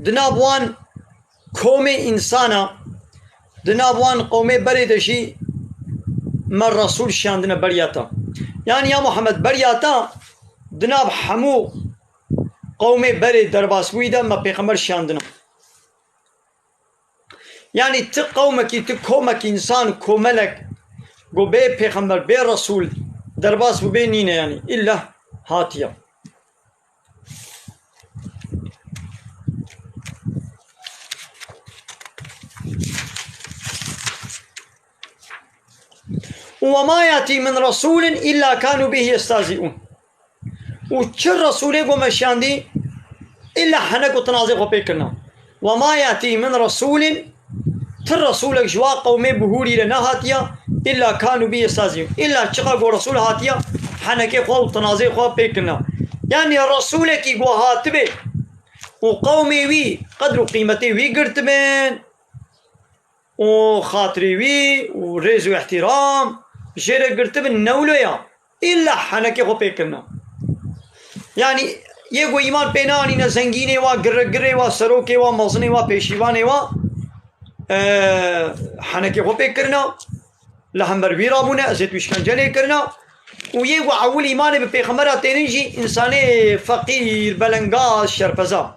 Di nav wan komê însana, di nav wan qewmê berê de jî me resûl şiyandine beriya te. Yanî ya Muhammed, beriya te di nav hemû qewmê berê derbasbûyî de me pêxember şiyandine. Yanî ti qewmekî, ti komekî însan, komelek, ku bê pêxember, bê resûl derbas bûbê nîne yanî. Îlla hatiye. وما يأتي من رسول إلا كانوا به يستهزئون. Û çi resûlê ku me şiyandî, îlla henek û tinazê xwe pê kirina. وما يأتي من رسول، ti resûlek ji wa qewmê bi hûrî re nehatiya, إلا كانوا به يستهزئون. Îlla çiqa ku resûl hatiya, henekê xwe û tinazê xwe pê kirina. Yanî resûlekî ku hatibê û qewmê wî qedr û qîmetê wî girtibin, û xatirê wî û rêz û îhtîram jê re girtibin, ne wilo ya. Îlla henekê xwe pê kirina. Yanî Yê ku îman pê neanîne, zengînê wa, girregirê wa, serokê wa, mezinê wa, pêşîvanê wa, e, henekê xwe pê kirine, li hember wî rabûne, ezêt û îşkence lê kirine. Û yê ku ewil îmanê bi pêxembera tênin jî, însanê feqîr, belengaz, şerpeza.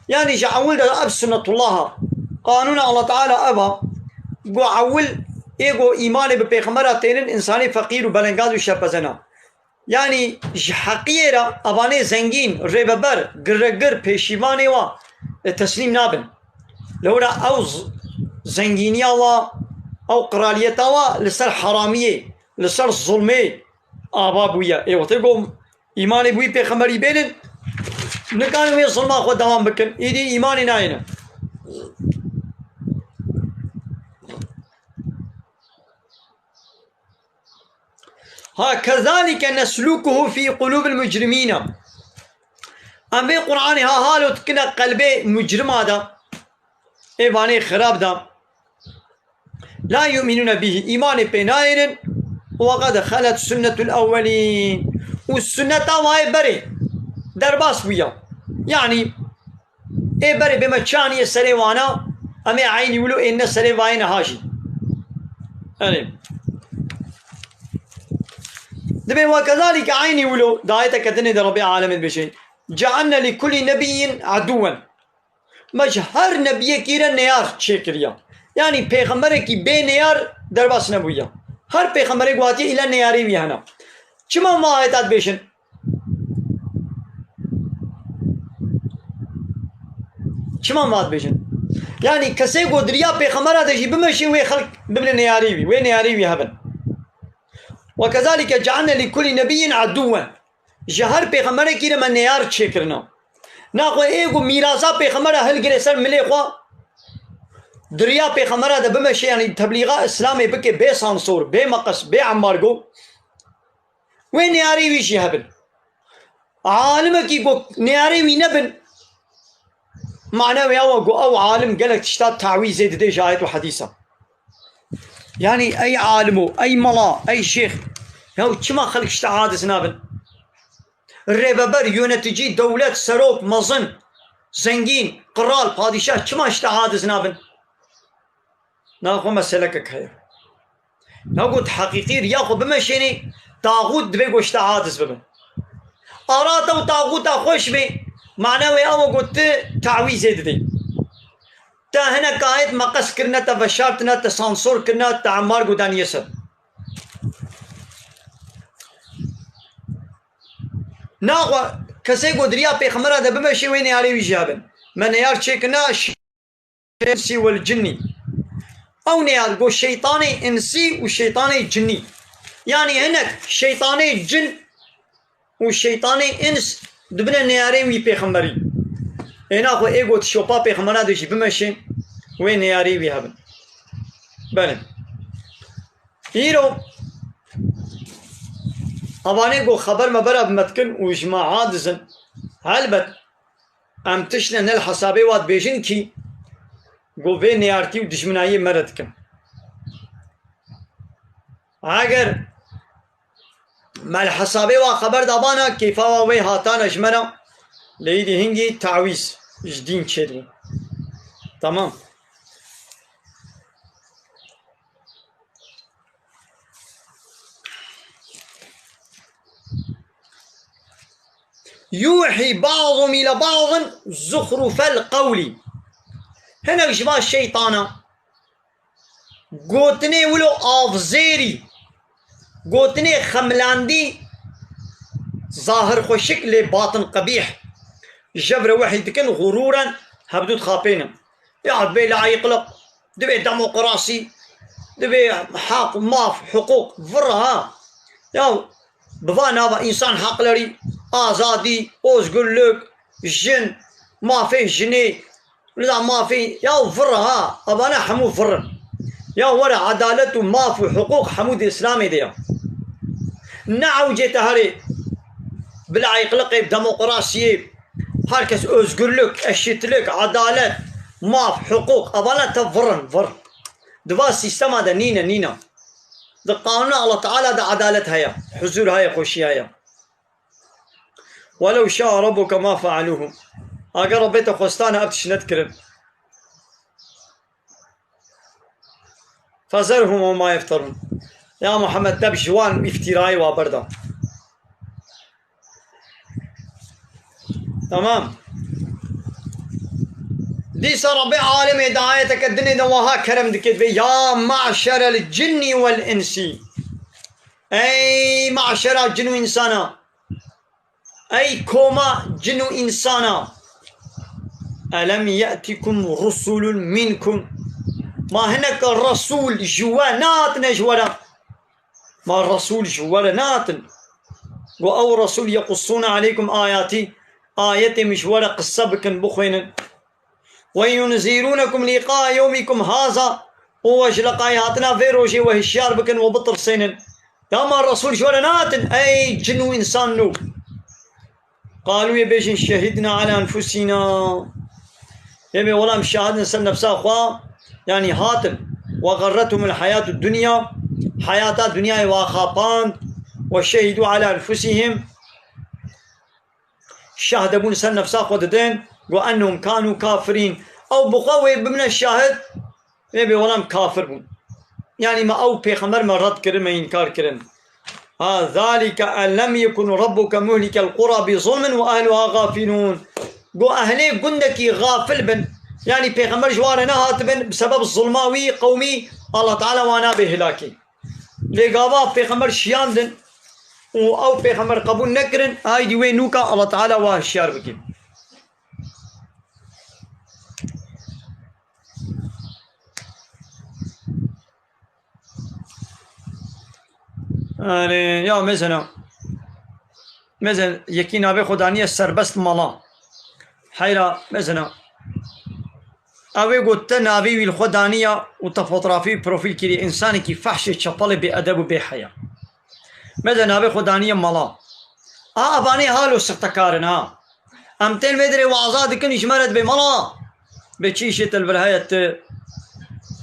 Yanî ji ewil de ev sunnetullah e. Qanûna Allah Teala ev e. Ku ewil ê ku îmanê bi pêxembera tênin, însanê feqîr û belengaz û şerpeze ne. Yanî ji heqiyê re evanê zengîn, rêveber, giregir, pêşîvanê wa, e, teslîm nabin. Lewra ew z-, zengîniya wa, ew qiraliyeta wa li ser heramiyê, li ser zulmê ava bûye. Ê wextê ku îmanê bi wî pêxemberî bênin, nikarin wê zulma xwe dewam bikin. Îdî îmanê nayêne. Ha, kezalike neslukuhu fî qulûbil mucrimîne. Em vê Qur'anê ha halo dikine qelbê mucrima de, ê vanê xirab de. La yu'minûne bihî, îmanê pê nayênin. Û qed xelet sunnetul ewwelîn. Û sunneta wayê berê derbas bûye. Yanî, ê berê bê me çaniyê serê wana, em ê eynî wilo ênine serê vayê niha jî. Erê. Dibê, "Ve kezalike eynî wilo", di ayeteke dinê de Rebbê alemê dibêje, "Cealne li kulî nebiyyin aduwen." Me ji her nebiyekî re neyar çêkiriye. Yanî pêxemberekî bê neyar derbas nebûye. Her pêxemberek watiye îla neyarê wî hene. Çima me ayeta dibêjin? Çima me dibêjin? Yanî kesê ku di riya pêxembera de jî bimeşê, wê xelk bibine neyarê wî, wê neyarê wî hebin. "Ve kezalike cealne li kulî nebiyyin aduwen." Ji her pêxemberekî re me neyar çêkirine. Naxwe ê ku mîrasa pêxembera hilgirê ser milê xwe, di riya pêxembera de bimeşe, yanî teblîxa Îslamê bike bê sansor, bê meqes, bê embargo, wê neyarê wî jî hebin. Alimekî ku neyarê wî nebin, Mane wê ew e ku ew alim gelek tişta tawîzê dide ji ayet û hedîsan. Yanî ey alim û ey mela, ey şêx, ya çima xelk ji te aciz nabin? Rêveber, yöneticî, dewlet, serok, mezin, zengîn, qral, padîşah çima ji te aciz nabin? Naxwe meselekek heye. Ya ku di heqîqî riya xwe bimeşênî, taxût divê ku ji te aciz bibin. Ara te û taxûta xweş bê, mane wê ew e ku tu tawîzê didî. Te hinek ayet meqes kirine, te veşartine, te sansor kirine, te embargo daniye ser. Naxwe kesê ku di riya pêxembera de bimeşê, wê neyarê wî jî hebin. Me neyar çêkirine, insî wel cinnî. Ew neyar got şeytanê insî û şeytanê cinnî. Yanî hinek şeytanê cin û şeytanê ins dibine neyarê wî pêxemberî. Êna xwe ê got şopa pêxembera de jî bimeşê, wê neyarê wî hebin. Belê. Îro evanê got xeber me bera bi me dikin û ji me aciz in. Helbet, em tiştine ne li hesabê wa dibêjin kî, ku vê neyartî û dijminayiyê me re dikin. Eger me li hesabê wa xeber dabana, kêfa wa wê hatana ji me re, lê îdî hingî tawîz ji dîn çêdibû. Tamam. Yuhî ba'dhum île ba'dhin zuxrufel qewlî. Hinek ji van şeytana gotinê wilo avzêrî, gotinê xemlandî, zahir xweşik lê batin qebîh. Jev re wehî dikin, xurûren hevdû dixapênin. Ya dibê layîqliq, dibê demokrasî, dibê heq, maf, hiqûq, vir ha. Ya bi van nava însan heqlerî, azadî, ozgurluk, jin, mafê jinê, nizam mafê, ya vir ha, evana hemû vir in. Ya were edalet û maf û hiqûq hemû di Îslamê de ya. Ne ewcê te herê bi layîqliqê, demokrasiyê, Herkes özgürlük, eşitlik, adalet, maf, hiqûq, evana te virin, vir. Di va sîstema de nîne, nîne. Di qanûna Allah Teala de adalet heye, huzur heye, xweşî heye. ولو شاء ربك ما فعلوه. Eger Rabbê te xwestane ev tişt nedikirin. فذرهم وما يفترون. Ya Muhammed, te bi ji wan îftîrayê wa berda. Tamam. Dîsa Rabbê alemê di ayeteke dinê de waha kerem dike, dibê, "Ya maşerel cinni vel insi." Ey maşera cin û însana. Ey koma cin û însana. Elem ye'tikum rusulun minkum. Ma hinek resûl ji we nehatine ji we re? Ma resûl ji we re nehatin? Got, ew resûl yequssûne aleykum ayatî, ayetê min ji we re qise bikin, bixwînin. Ve yunzîrûnekum lîqaa yewmîkum haza, û we ji leqayî hatina vê rojê we hişyar bikin, we bitirsênin. Ya ma resûl ji we re nehatin, ey cin û însan nû? Qalû, yê bêjin, şehîdna ala enfusîna. Yê bê welam şahidin ser nefsa xwe, yanî hatin. Ve xerrethumul hayatu dunya, hayata dinyayê wa xapand. Ve şehîdû ala enfusîhim, şahdebûn ser nefsa xwe didin. Got, ennehum kanû kafirîn. Ew bi xwe wê bimine şahid, wê bê welam kafir bûn. Yanî me ew pêxember me red kirin, me înkar kirin. Ha, zalike en lem yekun rabbuke muhlikel qura bi zulmin ve ehluha gafilûn. Got, ehlê gundekî gafil bin. Yanî pêxember ji wan re nehatibin, bi sebeb zulma wî qewmî, Allah Teala wan nabe hilakî. Lê gava pêxember şiyandin û ew pêxember qebûl nekirin, haydî wê nûka Allah Teala wa hişyar bike. Erê, ya mesela, mesela yekî navê xwe daniye serbest mala. Heyra, mesela, ew ê got te navê wî li xwe daniya û te fotografî wî profîl kiriye, însanekî fehşê çepelê bêedeb û bêheya. Mesela navê xwe daniye mala. A, evanê halo sixtekar in ha. Em tên vê derê waza dikin, ji me re dibê mala. Bê çi îşê te li vir heye, tu,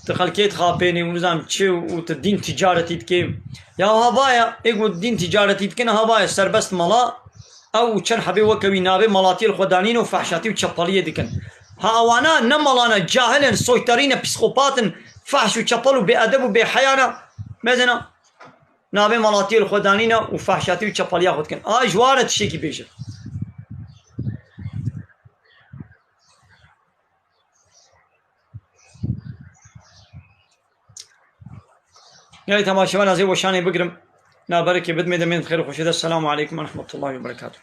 tu xelkê dixapênî û nizam çi û tu dîn ticaretî dikê. Ya hava ye, ê ku dîn ticaretî dikin, hava ye serbest mala. Ew û çend hebê weke wî navê malatiyê li xwe danîn û fehşatî û çepeliyê dikin. Ha ewana ne mala ne, cahil in, soyterî ne, psîkopat in, fehş û çepel û bêedeb û bêheya ne. Mezena. Navê malatiyê li xwe danîne û fehşatî û çepaliya xwe dikin. A ji wan re tiştekî bêje. Gelê temaşevan, ez ê weşanê bigirim. Naberekê bidmê demên xêr û xweşê de. Selamu aleykum ve rahmetullahi ve berekatuhu.